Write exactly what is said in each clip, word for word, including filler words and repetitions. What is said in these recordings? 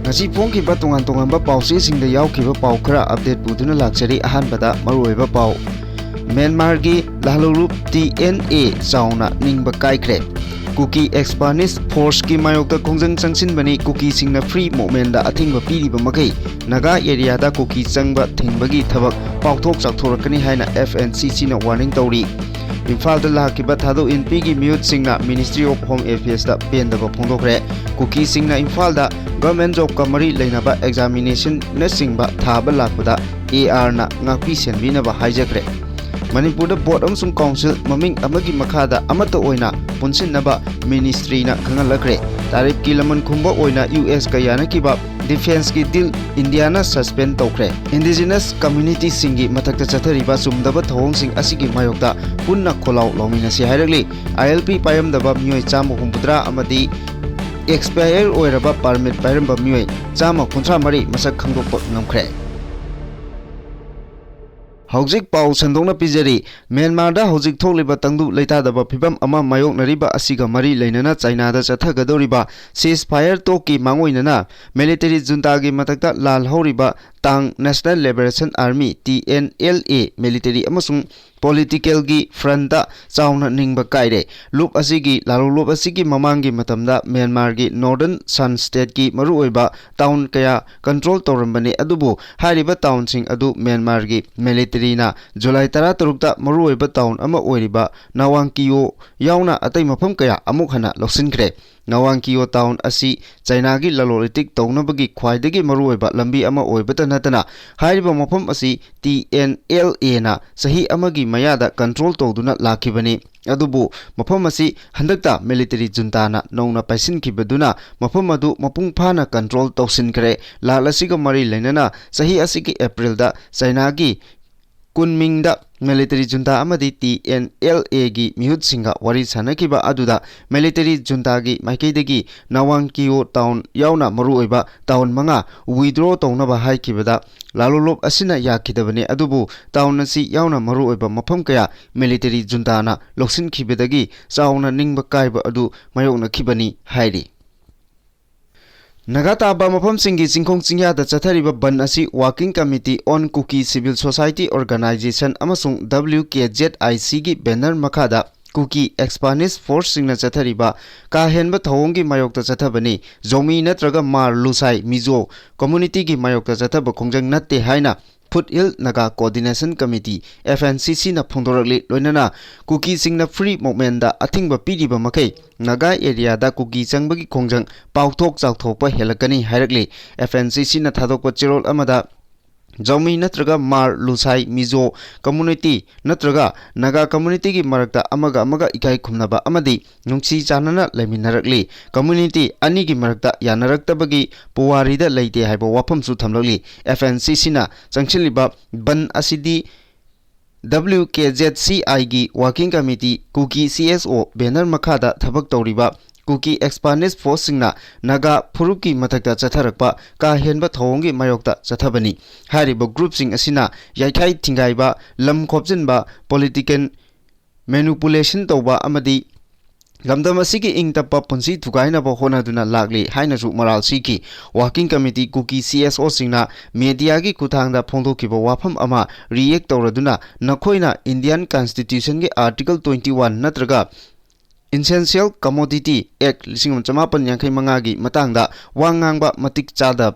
ꯉꯁꯤ ꯐꯣꯡꯈꯤꯕ ꯇꯣꯉꯥꯟ ꯇꯣꯉꯥꯟꯕ ꯄꯥꯎꯆꯦꯁꯤꯡꯗ ꯌꯥꯎꯈꯤꯕ ꯄꯥꯎ ꯈꯔ ꯑꯞꯗꯦꯠ ꯄꯨꯗꯨꯅ ꯂꯥꯛꯆꯔꯤ꯫ ꯑꯍꯥꯟꯕꯗ ꯃꯔꯨꯑꯣꯏꯕ ꯄꯥꯎ꯫ ꯃ꯭ꯌꯥꯟꯃꯥꯔꯒꯤ ꯂꯥꯜꯍꯧꯂꯨꯞ ꯇꯤ ꯑꯦꯟ ꯑꯦ ꯆꯥꯎꯅ ꯅꯤꯡꯕ ꯀꯥꯏꯈ꯭ꯔꯦ꯫ ꯀꯨꯀꯤ ꯑꯦꯛꯁꯄꯥꯟꯁꯤꯁ ꯐꯣꯔꯁꯀꯤ ꯃꯥꯌꯣꯛꯇ ꯈꯣꯡꯖꯪ ꯆꯪꯁꯤꯟꯕꯅꯤ꯫ ꯀꯨꯀꯤꯁꯤꯡꯅ ꯐ꯭ꯔꯤ ꯃꯨꯚꯃꯦꯟꯗ ꯑꯊꯤꯡꯕ ꯄꯤꯔꯤꯕ ꯃꯈꯩ ꯅꯥꯒꯥ ꯑꯦꯔꯤꯌꯥꯗ ꯀꯨꯀꯤ ꯆꯪꯕ ꯊꯤꯡꯕꯒꯤ ꯊꯕꯛ ꯄꯥꯛꯊꯣꯛ ꯆꯥꯎꯊꯣꯔꯛꯀꯅꯤ ꯍꯥꯏꯅ ꯑꯦꯐ ꯑꯦꯟ ꯁꯤ ꯁꯤꯅ ꯋꯥꯔꯅꯤꯡ ꯇꯧꯔꯤ꯫ ꯏꯝꯐꯥꯜꯗ ꯂꯥꯛꯈꯤꯕ ꯊꯥꯗꯣꯛ ꯏꯟꯄꯤꯒꯤ ꯃꯤꯍꯨꯠꯁꯤꯡꯅ Ministry of Home Affairsꯇ ꯄꯦꯟꯗꯕ ꯐꯣꯡꯗꯣꯛꯈ꯭ꯔꯦ꯫ ꯀꯨꯀꯤꯁꯤꯡꯅ ꯏꯝꯐꯥꯜꯗ ꯒꯚꯔꯟꯃꯦꯟꯠ ꯖꯣꯕꯀ ꯃꯔꯤ ꯂꯩꯅꯕ ꯑꯦꯛꯖꯥꯃꯤꯅꯦꯁꯟꯅꯆꯤꯡꯕ ꯊꯥꯕ ꯂꯥꯛꯄꯗ ꯑꯦ ꯑꯥꯔꯅ ꯉꯥꯛꯄꯤ ꯁꯦꯟꯕꯤꯅꯕ ꯍꯥꯏꯖꯈ꯭ꯔꯦ꯫ ꯃꯅꯤꯄꯨꯔꯗ ꯕꯣꯔꯗ ꯑꯃꯁꯨꯡ ꯀꯥꯎꯟꯁꯤꯜ ꯃꯃꯤꯡ ꯑꯃꯒꯤ ꯃꯈꯥꯗ ꯑꯃꯠꯇ ꯑꯣꯏꯅ ꯄꯨꯟꯁꯤꯟꯅꯕ ꯃꯤꯅꯤꯁꯇ꯭ꯔꯤꯅ ꯈꯪꯍꯜꯂꯛꯈ꯭ꯔꯦ꯫ ꯇꯥꯔꯤꯐꯀꯤ ꯂꯃꯟ ꯈꯨꯝꯕ ꯑꯣꯏꯅ ꯌꯨ ꯑꯦꯁꯀ ꯌꯥꯅꯈꯤꯕ ꯗꯤꯐꯦꯟꯁꯀꯤ ꯗꯤꯜ ꯏꯟꯗꯤꯌꯥꯅ ꯁꯁꯄꯦꯟ ꯇꯧꯈ꯭ꯔꯦ꯫ ꯏꯟꯗꯤꯖꯤꯅꯁ ꯀꯝꯃ꯭ꯌꯨꯅꯤꯇꯤꯁꯤꯡꯒꯤ ꯃꯊꯛꯇ ꯆꯠꯊꯔꯤꯕ ꯆꯨꯝꯗꯕ ꯊꯧꯑꯣꯡꯁꯤꯡ ꯑꯁꯤꯒꯤ ꯃꯥꯌꯣꯛꯇ ꯄꯨꯟꯅ ꯈꯣꯜꯂꯥꯎ ꯂꯥꯎꯃꯤꯟꯅꯁꯤ ꯍꯥꯏꯔꯛꯂꯤ꯫ ꯑꯥꯏ ꯑꯦꯜ ꯄꯤ ꯄꯥꯏꯔꯝꯗꯕ ꯃꯤꯑꯣꯏ ꯆꯥꯝꯃ ꯍꯨꯝꯐꯨꯇꯔꯥ ꯑꯃꯗꯤ ꯑꯦꯛꯁꯄꯥꯌꯔ ꯑꯣꯏꯔꯕ ꯄꯥꯔꯃꯤꯠ ꯄꯥꯏꯔꯝꯕ ꯃꯤꯑꯣꯏ ꯆꯥꯝꯃ ꯀꯨꯟꯊ꯭ꯔꯥ ꯃꯔꯤ ꯃꯁꯛ ꯈꯪꯗꯣꯛꯄ ꯉꯝꯈ꯭ꯔꯦ꯫ ꯍꯧꯖꯤꯛ ꯄꯥꯎ ꯁꯟꯗꯣꯛꯅ ꯄꯤꯖꯔꯤ꯫ ꯃ꯭ꯌꯥꯟꯃꯥꯔꯗ ꯍꯧꯖꯤꯛ ꯊꯣꯛꯂꯤꯕ ꯇꯪꯗꯨ ꯂꯩꯇꯥꯗꯕ ꯐꯤꯕꯝ ꯑꯃ ꯃꯥꯌꯣꯛꯅꯔꯤꯕ ꯑꯁꯤꯒ ꯃꯔꯤ ꯂꯩꯅꯅ ꯆꯥꯏꯅꯥꯗ ꯆꯠꯊꯒꯗꯧꯔꯤꯕ ceasefire talkꯀꯤ ꯃꯥꯡꯑꯣꯏꯅꯅ ꯃꯤꯂꯤꯇꯔꯤ ꯖꯨꯟꯇꯥꯒꯤ ꯃꯊꯛꯇ ꯂꯥꯜ ꯍꯧꯔꯤꯕ ꯇꯥꯡ National Liberation Army, T N L A, military ꯑꯃꯁꯨꯡ ꯄꯣꯂꯤꯇꯤꯀꯦꯜꯒꯤ ꯐ꯭ꯔꯟꯠꯇ ꯆꯥꯎꯅ ꯅꯤꯡꯕ ꯀꯥꯏꯔꯦ꯫ ꯂꯨꯞ ꯑꯁꯤꯒꯤ, ꯂꯥꯜꯍꯧꯂꯨꯞ ꯑꯁꯤꯒꯤ ꯃꯃꯥꯡꯒꯤ ꯃꯇꯝꯗ ꯃ꯭ꯌꯥꯟꯃꯥꯔꯒꯤ ꯅꯣꯔꯗꯔꯟ ꯁꯟ ꯁ꯭ꯇꯦꯠꯀꯤ ꯃꯔꯨꯑꯣꯏꯕ ꯇꯥꯎꯟ ꯀꯌꯥ ꯀꯟꯇ꯭ꯔꯣꯜ ꯇꯧꯔꯝꯕꯅꯤ, ꯑꯗꯨꯕꯨ ꯍꯥꯏꯔꯤꯕ ꯇꯥꯎꯟꯁꯤꯡ ꯑꯗꯨ ꯃ꯭ꯌꯥꯟꯃꯥꯔꯒꯤ ꯃꯤꯂꯤꯇꯔꯤꯅ ꯖꯨꯂꯥꯏ ꯇꯔꯥꯇꯔꯨꯛꯇ ꯃꯔꯨꯑꯣꯏꯕ ꯇꯥꯎꯟ ꯑꯃ ꯑꯣꯏꯔꯤꯕ ꯅꯥꯋꯥꯡꯀꯤꯌꯣ ꯌꯥꯎꯅ ꯑꯇꯩ ꯃꯐꯝ ꯀꯌꯥ ꯑꯃꯨꯛ ꯍꯟꯅ ꯂꯧꯁꯤꯟꯈ꯭ꯔꯦ꯫ ꯅꯥꯋꯥꯡꯀꯤꯌꯣ ꯇꯥꯎꯟ ꯑꯁꯤ ꯆꯥꯏꯅꯥꯒꯤ ꯂꯂꯣꯟ ꯏꯇꯤꯛ ꯇꯧꯅꯕꯒꯤ ꯈ꯭ꯋꯥꯏꯗꯒꯤ ꯃꯔꯨꯑꯣꯏꯕ ꯂꯝꯕꯤ ꯑꯃ ꯑꯣꯏꯕꯇ ꯅꯠꯇꯅ, ꯍꯥꯏꯔꯤꯕ ꯃꯐꯝ ꯑꯁꯤ ꯇꯤ ꯑꯦꯟ ꯑꯦꯜ ꯑꯦꯅ ꯆꯍꯤ ꯑꯃꯒꯤ ꯃꯌꯥꯗ ꯀꯟꯇ꯭ꯔꯣꯜ ꯇꯧꯗꯨꯅ ꯂꯥꯛꯈꯤꯕꯅꯤ꯫ ꯑꯗꯨꯕꯨ ꯃꯐꯝ ꯑꯁꯤ ꯍꯟꯗꯛꯇ ꯃꯤꯂꯤꯇꯔꯤ ꯖꯨꯟꯇꯥꯅ ꯅꯧꯅ ꯄꯥꯏꯁꯤꯟꯈꯤꯕꯗꯨꯅ ꯃꯐꯝ ꯑꯗꯨ ꯃꯄꯨꯡ ꯐꯥꯅ ꯀꯟꯇ꯭ꯔꯣꯜ ꯇꯧꯁꯤꯟꯈ꯭ꯔꯦ꯫ ꯂꯥꯜ ꯑꯁꯤꯒ ꯃꯔꯤ ꯂꯩꯅꯅ ꯆꯍꯤ ꯑꯁꯤꯒꯤ ꯑꯦꯄ꯭ꯔꯤꯜꯗ ꯆꯥꯏꯅꯥꯒꯤ ꯀꯨꯟꯃꯤꯡꯗ ꯃꯤꯂꯤꯇꯔꯤ ꯖꯨꯟꯇꯥ ꯑꯃꯗꯤ ꯇꯤ ꯑꯦꯟ ꯑꯦꯜ ꯑꯦꯒꯤ ꯃꯤꯍꯨꯠꯁꯤꯡꯒ ꯋꯥꯔꯤ ꯁꯥꯟꯅꯈꯤꯕ ꯑꯗꯨꯗ ꯃꯤꯂꯤꯇꯔꯤ ꯖꯨꯟꯇꯥꯒꯤ ꯃꯥꯏꯀꯩꯗꯒꯤ ꯅꯥꯋꯥꯡꯀꯤꯌꯣ ꯇꯥꯎꯟ ꯌꯥꯎꯅ ꯃꯔꯨꯑꯣꯏꯕ ꯇꯥꯎꯟ ꯃꯉꯥ ꯋꯤꯗ꯭ꯔꯣ ꯇꯧꯅꯕ ꯍꯥꯏꯈꯤꯕꯗ ꯂꯥꯂꯣꯂꯣꯞ ꯑꯁꯤꯅ ꯌꯥꯈꯤꯗꯕꯅꯤ꯫ ꯑꯗꯨꯕꯨ ꯇꯥꯎꯟ ꯑꯁꯤ ꯌꯥꯎꯅ ꯃꯔꯨꯑꯣꯏꯕ ꯃꯐꯝ ꯀꯌꯥ ꯃꯤꯂꯤꯇꯔꯤ ꯖꯨꯟꯇꯥꯅ ꯂꯧꯁꯤꯟꯈꯤꯕꯗꯒꯤ ꯆꯥꯎꯅ ꯅꯤꯡꯕ ꯀꯥꯏꯕ ꯑꯗꯨ ꯃꯥꯌꯣꯛꯅꯈꯤꯕꯅꯤ ꯍꯥꯏꯔꯤ꯫ ꯅꯥꯒꯥ ꯇꯥꯕ ꯃꯐꯝꯁꯤꯡꯒꯤ ꯆꯤꯡꯈꯣꯡ ꯆꯤꯡꯌꯥꯗ ꯆꯠꯊꯔꯤꯕ ꯕꯟ ꯑꯁꯤ Working Committee on Kuki Civil Society Organization ꯑꯃꯁꯨꯡ W K Z I Cꯒꯤ ꯕꯦꯅꯔ ꯃꯈꯥꯗ ꯀꯨꯀꯤ ꯑꯦꯛꯁꯄꯥꯟꯗꯤꯁ ꯐꯣꯔꯁꯁꯤꯡꯅ ꯆꯠꯊꯔꯤꯕ ꯀꯥ ꯍꯦꯟꯕ ꯊꯧꯑꯣꯡꯒꯤ ꯃꯥꯌꯣꯛꯇ ꯆꯠꯊꯕꯅꯤ꯫ ꯖꯣꯃꯤ ꯅꯠꯇ꯭ꯔꯒ ꯃꯥꯔ ꯂꯨꯁꯥꯏ ꯃꯤꯖꯣ ꯀꯝꯃꯨꯅꯤꯇꯤꯒꯤ ꯃꯥꯌꯣꯛꯇ ꯆꯠꯊꯕ ꯈꯣꯡꯖꯪ ꯅꯠꯇꯦ ꯍꯥꯏꯅ foot hill Naga coordination committee, F N C Cꯅ ꯐꯣꯡꯗꯣꯔꯛꯂꯤ꯫ ꯂꯣꯏꯅꯅ ꯀꯨꯀꯤꯁꯤꯡꯅ ꯐ꯭ꯔꯤ ꯃꯨꯚꯃꯦꯟꯗ ꯑꯊꯤꯡꯕ ꯄꯤꯔꯤꯕ ꯃꯈꯩ ꯅꯥꯒꯥ ꯑꯦꯔꯤꯌꯥꯗ ꯀꯨꯀꯤ ꯆꯪꯕꯒꯤ ꯈꯣꯡꯖꯪ ꯄꯥꯛꯊꯣꯛ ꯆꯥꯎꯊꯣꯛꯄ ꯍꯦꯜꯂꯛꯀꯅꯤ ꯍꯥꯏꯔꯛꯂꯤ꯫ F N C Cꯅ ꯊꯥꯗꯣꯛꯄ ꯆꯦꯔꯣꯜ ꯑꯃꯗ ꯖꯥꯎꯃꯤ ꯅꯠꯇ꯭ꯔꯒ ꯃꯥꯔ ꯂꯨꯁꯥꯏ ꯃꯤꯖꯣ ꯀꯝꯃꯨꯅꯤꯇꯤ ꯅꯠꯇ꯭ꯔꯒ ꯅꯥꯒꯥ ꯀꯝꯃꯨꯅꯤꯇꯤꯒꯤ ꯃꯔꯛꯇ ꯑꯃꯒ ꯑꯃꯒ ꯏꯀꯥꯏ ꯈꯨꯝꯅꯕ ꯑꯃꯗꯤ ꯅꯨꯡꯁꯤ ꯆꯥꯟꯅꯅ ꯂꯩꯃꯤꯟꯅꯔꯛꯂꯤ꯫ ꯀꯝꯃꯨꯅꯤꯇꯤ ꯑꯅꯤꯒꯤ ꯃꯔꯛꯇ ꯌꯥꯅꯔꯛꯇꯕꯒꯤ ꯄꯨꯋꯥꯔꯤꯗ ꯂꯩꯇꯦ ꯍꯥꯏꯕ ꯋꯥꯐꯝꯁꯨ ꯊꯝꯂꯛꯂꯤ꯫ F N C Cꯅ ꯆꯪꯁꯤꯜꯂꯤꯕ ꯕꯟ ꯑꯁꯤꯗꯤ W K Z C Iꯒꯤ Working Committee, ꯀꯨꯀꯤ C S O ꯕꯦꯅꯔ ꯃꯈꯥꯗ ꯊꯕꯛ ꯇꯧꯔꯤꯕ ꯀꯨꯀꯤ ꯑꯦꯛꯁꯄꯥꯟꯗꯤꯁ ꯐꯣꯔꯁꯁꯤꯡꯅ ꯅꯥꯒꯥ ꯐꯨꯔꯨꯞꯀꯤ ꯃꯊꯛꯇ ꯆꯠꯊꯔꯛꯄ ꯀꯥ ꯍꯦꯟꯕ ꯊꯧꯑꯣꯡꯒꯤ ꯃꯥꯌꯣꯛꯇ ꯆꯠꯊꯕꯅꯤ꯫ ꯍꯥꯏꯔꯤꯕ ꯒ꯭ꯔꯨꯞꯁꯤꯡ ꯑꯁꯤꯅ ꯌꯥꯏꯈꯥꯏ ꯊꯤꯡꯒꯥꯏꯕ, ꯂꯝ ꯈꯣꯞꯆꯤꯟꯕ, ꯄꯣꯂꯤꯇꯤꯀꯦꯜ ꯃꯦꯅꯨꯄꯨꯂꯦꯁꯟ ꯇꯧꯕ ꯑꯃꯗꯤ ꯂꯝꯗꯝ ꯑꯁꯤꯒꯤ ꯏꯪ ꯇꯞꯄ ꯄꯨꯟꯁꯤ ꯊꯨꯒꯥꯏꯅꯕ ꯍꯣꯠꯅꯗꯨꯅ ꯂꯥꯛꯂꯤ ꯍꯥꯏꯅꯁꯨ ꯃꯔꯥꯜ ꯁꯤꯈꯤ꯫ Working Committee ꯀꯨꯀꯤ C S Oꯁꯤꯡꯅ ꯃꯦꯗꯤꯌꯥꯒꯤ ꯈꯨꯠꯊꯥꯡꯗ ꯐꯣꯡꯗꯣꯛꯈꯤꯕ ꯋꯥꯐꯝ ꯑꯃ ꯔꯤꯑꯦꯛ ꯇꯧꯔꯗꯨꯅ ꯅꯈꯣꯏꯅ ꯏꯟꯗꯤꯌꯥꯟ ꯀꯟꯁꯇꯤꯇ꯭ꯌꯨꯁꯟꯒꯤ ꯑꯥꯔꯇꯤꯀꯜ twenty one ꯅꯠꯇ꯭ꯔꯒ Essential Commodity Act ꯂꯤꯁꯤꯡ ꯑꯃ ꯆꯃꯥꯄꯟ ꯌꯥꯡꯈꯩ ꯃꯉꯥꯒꯤ ꯃꯇꯥꯡꯗ ꯋꯥ ꯉꯥꯡꯕ ꯃꯇꯤꯛ ꯆꯥꯗ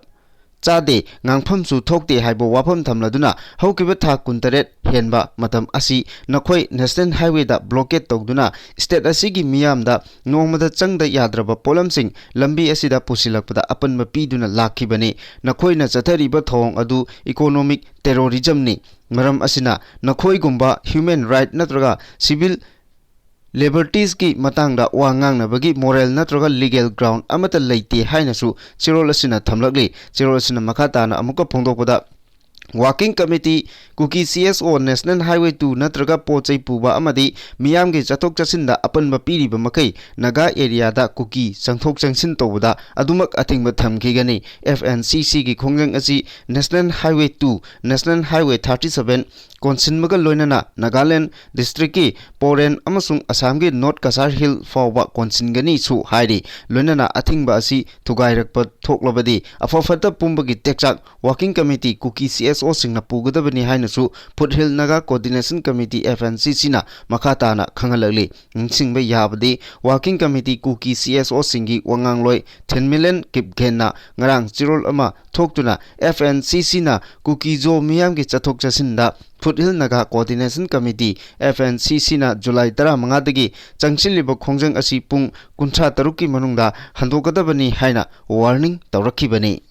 ꯆꯥꯗꯦ, ꯉꯥꯡꯐꯝꯁꯨ ꯊꯣꯛꯇꯦ ꯍꯥꯏꯕ ꯋꯥꯐꯝ ꯊꯝꯂꯗꯨꯅ ꯍꯧꯈꯤꯕ ꯊꯥ ꯀꯨꯟꯇꯔꯦꯠ ꯍꯦꯟꯕ ꯃꯇꯝ ꯑꯁꯤ ꯅꯈꯣꯏ ꯅꯦꯁꯅꯦꯜ ꯍꯥꯏꯋꯦꯗ ꯕ꯭ꯂꯣꯀꯦꯠ ꯇꯧꯗꯨꯅ ꯁ꯭ꯇꯦꯠ ꯑꯁꯤꯒꯤ ꯃꯤꯌꯥꯝꯗ ꯅꯣꯡꯃꯗ ꯆꯪꯗ ꯌꯥꯗ꯭ꯔꯕ ꯄꯣꯠꯂꯝꯁꯤꯡ ꯂꯝꯕꯤ ꯑꯁꯤꯗ ꯄꯨꯁꯤꯜꯂꯛꯄꯗ ꯑꯄꯟꯕ ꯄꯤꯗꯨꯅ ꯂꯥꯛꯈꯤꯕꯅꯤ꯫ ꯅꯈꯣꯏꯅ ꯆꯠꯊꯔꯤꯕ ꯊꯧꯑꯣꯡ ꯑꯗꯨ ꯏꯀꯣꯅꯣꯃꯤꯛ ꯇꯦꯔꯣꯔꯤꯖꯝꯅꯤ꯫ ꯃꯔꯝ ꯑꯁꯤꯅ ꯅꯈꯣꯏꯒꯨꯝꯕ ꯍ꯭ꯌꯨꯃꯦꯟ ꯔꯥꯏꯠ ꯅꯠꯇ꯭ꯔꯒ ꯁꯤꯚꯤꯜ ꯂꯤꯕꯔꯇꯤꯁꯀꯤ ꯃꯇꯥꯡꯗ ꯋꯥ ꯉꯥꯡꯅꯕꯒꯤ ꯃꯣꯔꯦꯜ ꯅꯠꯇ꯭ꯔꯒ ꯂꯤꯒꯦꯜ ꯒ꯭ꯔꯥꯎꯟ ꯑꯃꯠꯇ ꯂꯩꯇꯦ ꯍꯥꯏꯅꯁꯨ ꯆꯦꯔꯣꯜ ꯑꯁꯤꯅ ꯊꯝꯂꯛꯂꯤ꯫ ꯆꯦꯔꯣꯜ ꯑꯁꯤꯅ ꯃꯈꯥ ꯇꯥꯅ ꯑꯃꯨꯛꯀ ꯐꯣꯡꯗꯣꯛꯄꯗ, Working Committee, ꯀꯨꯀꯤ C S O, National Highway two ꯅꯠꯇ꯭ꯔꯒ ꯄꯣꯠ ꯆꯩ ꯄꯨꯕ ꯑꯃꯗꯤ ꯃꯤꯌꯥꯝꯒꯤ ꯆꯠꯊꯣꯛ ꯆꯠꯁꯤꯟꯗ ꯑꯄꯟꯕ ꯄꯤꯔꯤꯕ ꯃꯈꯩ ꯅꯥꯒꯥ ꯑꯦꯔꯤꯌꯥꯗ ꯀꯨꯀꯤ ꯆꯪꯊꯣꯛ ꯆꯪꯁꯤꯟ ꯇꯧꯕꯗ ꯑꯗꯨꯃꯛ ꯑꯊꯤꯡꯕ ꯊꯝꯈꯤꯒꯅꯤ꯫ F N C Cꯒꯤ ꯈꯣꯡꯖꯪ ꯑꯁꯤ National Highway two, National Highway thirty seven, ꯀꯣꯟꯁꯤꯟꯕꯒ ꯂꯣꯏꯅꯅ ꯅꯥꯒꯥꯂꯦꯟ ꯗꯤꯁꯇ꯭ꯔꯤꯛꯀꯤ ꯄꯣꯔꯦꯟ ꯑꯃꯁꯨꯡ ꯑꯁꯥꯝꯒꯤ ꯅꯣꯔꯠ ꯀꯁꯥꯔ ꯍꯤꯜ ꯐꯥꯎꯕ ꯀꯣꯟꯁꯤꯟꯒꯅꯤꯁꯨ ꯍꯥꯏꯔꯤ꯫ ꯂꯣꯏꯅꯅ ꯑꯊꯤꯡꯕ ꯑꯁꯤ ꯊꯨꯒꯥꯏꯔꯛꯄ ꯊꯣꯛꯂꯕꯗꯤ ꯑꯐ ꯐꯠꯇ ꯄꯨꯝꯕꯒꯤ ꯇꯦꯛꯆꯥꯛ ꯋꯥꯔꯀꯤꯡ ꯀꯃꯤꯇꯤ ꯀꯨꯀꯤ ꯁꯤ ꯑꯦꯁ ꯑꯣꯁꯤꯡꯅ ꯄꯨꯒꯗꯕꯅꯤ ꯍꯥꯏꯅꯁꯨ foothill Naga coordination committee, F N C ꯁꯤꯅ ꯃꯈꯥ ꯇꯥꯅ ꯈꯪꯍꯜꯂꯛꯂꯤ꯫ ꯅꯤꯡꯁꯤꯡꯕ ꯌꯥꯕꯗꯤ, ꯋꯥꯔꯀꯤꯡ ꯀꯃꯤꯇꯤ ꯀꯨꯀꯤ ꯁꯤ ꯑꯦꯁ ꯑꯣꯁꯤꯡꯒꯤ ꯋꯥꯉꯥꯡꯂꯣꯏ ꯊꯤꯟꯃꯤꯂꯦꯟ ꯀꯤꯞꯒꯦꯟꯅ ꯉꯔꯥꯡ ꯆꯦꯔꯣꯜ ꯑꯃ ꯊꯣꯛꯇꯨꯅ ꯑꯦꯐ ꯑꯦꯟ ꯁꯤ ꯁꯤꯅ ꯀꯨꯀꯤ ꯖꯣ ꯃꯤꯌꯥꯝꯒꯤ ꯆꯠꯊꯣꯛ ꯆꯠꯁꯤꯟꯗ foothill Naga coordination committee, F N C ꯁꯤꯅ ꯖꯨꯂꯥꯏ ꯇꯔꯥꯃꯉꯥꯗꯒꯤ ꯆꯪꯁꯤꯜꯂꯤꯕ ꯈꯣꯡꯖꯪ ꯑꯁꯤ ꯄꯨꯡ ꯀꯨꯟꯊ꯭ꯔꯥ ꯇꯔꯨꯛꯀꯤ ꯃꯅꯨꯡꯗ ꯍꯟꯗꯣꯛꯀꯗꯕꯅꯤ ꯍꯥꯏꯅ ꯋꯥꯔꯅꯤꯡ ꯇꯧꯔꯛꯈꯤꯕꯅꯤ꯫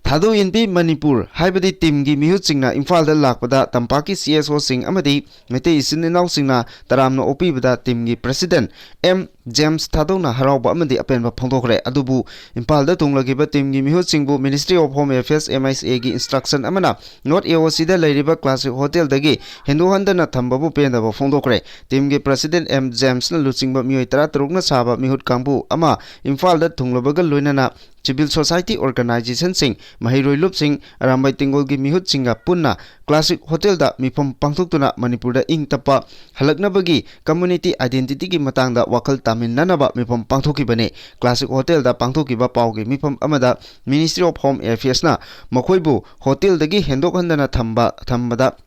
ꯊꯥꯗꯣꯛ ꯏꯟꯕꯤ ꯃꯅꯤꯄꯨꯔ ꯍꯥꯏꯕꯗꯤ ꯇꯤꯝꯒꯤ ꯃꯤꯍꯨꯠꯁꯤꯡꯅ ꯏꯝꯐꯥꯜꯗ ꯂꯥꯛꯄꯗ ꯇꯝꯄꯥꯛꯀꯤ ꯁꯤ ꯑꯦꯁ ꯑꯣꯁꯤꯡ ꯑꯃꯗꯤ ꯃꯩꯇꯩ ꯏꯆꯤꯟ ꯏꯅꯥꯎꯁꯤꯡꯅ ꯇꯔꯥꯝꯅ ꯑꯣꯛꯄꯤꯕꯗ ꯇꯤꯝꯒꯤ ꯄ꯭ꯔꯦꯁꯤꯗꯦꯟꯠ ꯑꯦꯝ ꯖꯦꯝꯁ ꯊꯥꯗꯧꯅ ꯍꯔꯥꯎꯕ ꯑꯃꯗꯤ ꯑꯄꯦꯟꯕ ꯐꯣꯡꯗꯣꯛꯈ꯭ꯔꯦ꯫ ꯑꯗꯨꯕꯨ ꯏꯝꯐꯥꯜꯗ ꯊꯨꯡꯂꯈꯤꯕ ꯇꯤꯝꯒꯤ ꯃꯤꯍꯨꯠꯁꯤꯡꯕꯨ Ministry of Home Affairs, M H A ꯒꯤ instruction ꯑꯃꯅ North A O C ꯗ ꯂꯩꯔꯤꯕ Classic Hotel ꯗꯒꯤ ꯍꯦꯟꯗꯣꯛꯍꯟꯗꯅ ꯊꯝꯕꯕꯨ ꯄꯦꯟꯗꯕ ꯐꯣꯡꯗꯣꯛꯈ꯭ꯔꯦ꯫ ꯇꯤꯝꯒꯤ ꯄ꯭ꯔꯦꯁꯤꯗꯦꯟꯠ ꯑꯦꯝ ꯖꯦꯝꯁꯅ ꯂꯨꯆꯤꯡꯕ ꯃꯤꯑꯣꯏ ꯇꯔꯥꯇꯔꯨꯛꯅ ꯁꯥꯕ ꯃꯤꯍꯨꯠ ꯀꯥꯡꯕꯨ ꯑꯃ ꯏꯝꯐꯥꯜꯗ ꯊꯨꯡꯂꯕꯒ ꯂꯣꯏꯅꯅ civil society organization ꯁꯤꯡ, ꯃꯍꯩꯔꯣꯏ ꯂꯨꯞꯁꯤꯡ, ꯑꯔꯥꯝꯕꯥꯏ ꯇꯦꯡꯒꯣꯜꯒꯤ ꯃꯤꯍꯨꯠꯁꯤꯡꯒ ꯄꯨꯟꯅ Classic Hotel ꯗ ꯃꯤꯐꯝ ꯄꯥꯡꯊꯣꯛꯇꯨꯅ ꯃꯅꯤꯄꯨꯔꯗ ꯏꯪ ꯇꯞꯄ ꯍꯜꯂꯛꯅꯕꯒꯤ community identity ꯒꯤ ꯃꯇꯥꯡꯗ ꯋꯥꯈꯜ ꯇꯥꯃꯤꯟꯅꯅꯕ ꯃꯤꯐꯝ ꯄꯥꯡꯊꯣꯛꯈꯤꯕꯅꯤ꯫ Classic Hotel ꯗ ꯄꯥꯡꯊꯣꯛꯈꯤꯕ ꯄꯥꯎꯒꯤ ꯃꯤꯐꯝ ꯑꯃꯗ Ministry of Home Affairs ꯅ ꯃꯈꯣꯏꯕꯨ hotel ꯗꯒꯤ ꯍꯦꯟꯗꯣꯛꯍꯟꯗꯅ ꯊꯝꯕ, ꯊꯝꯕꯗ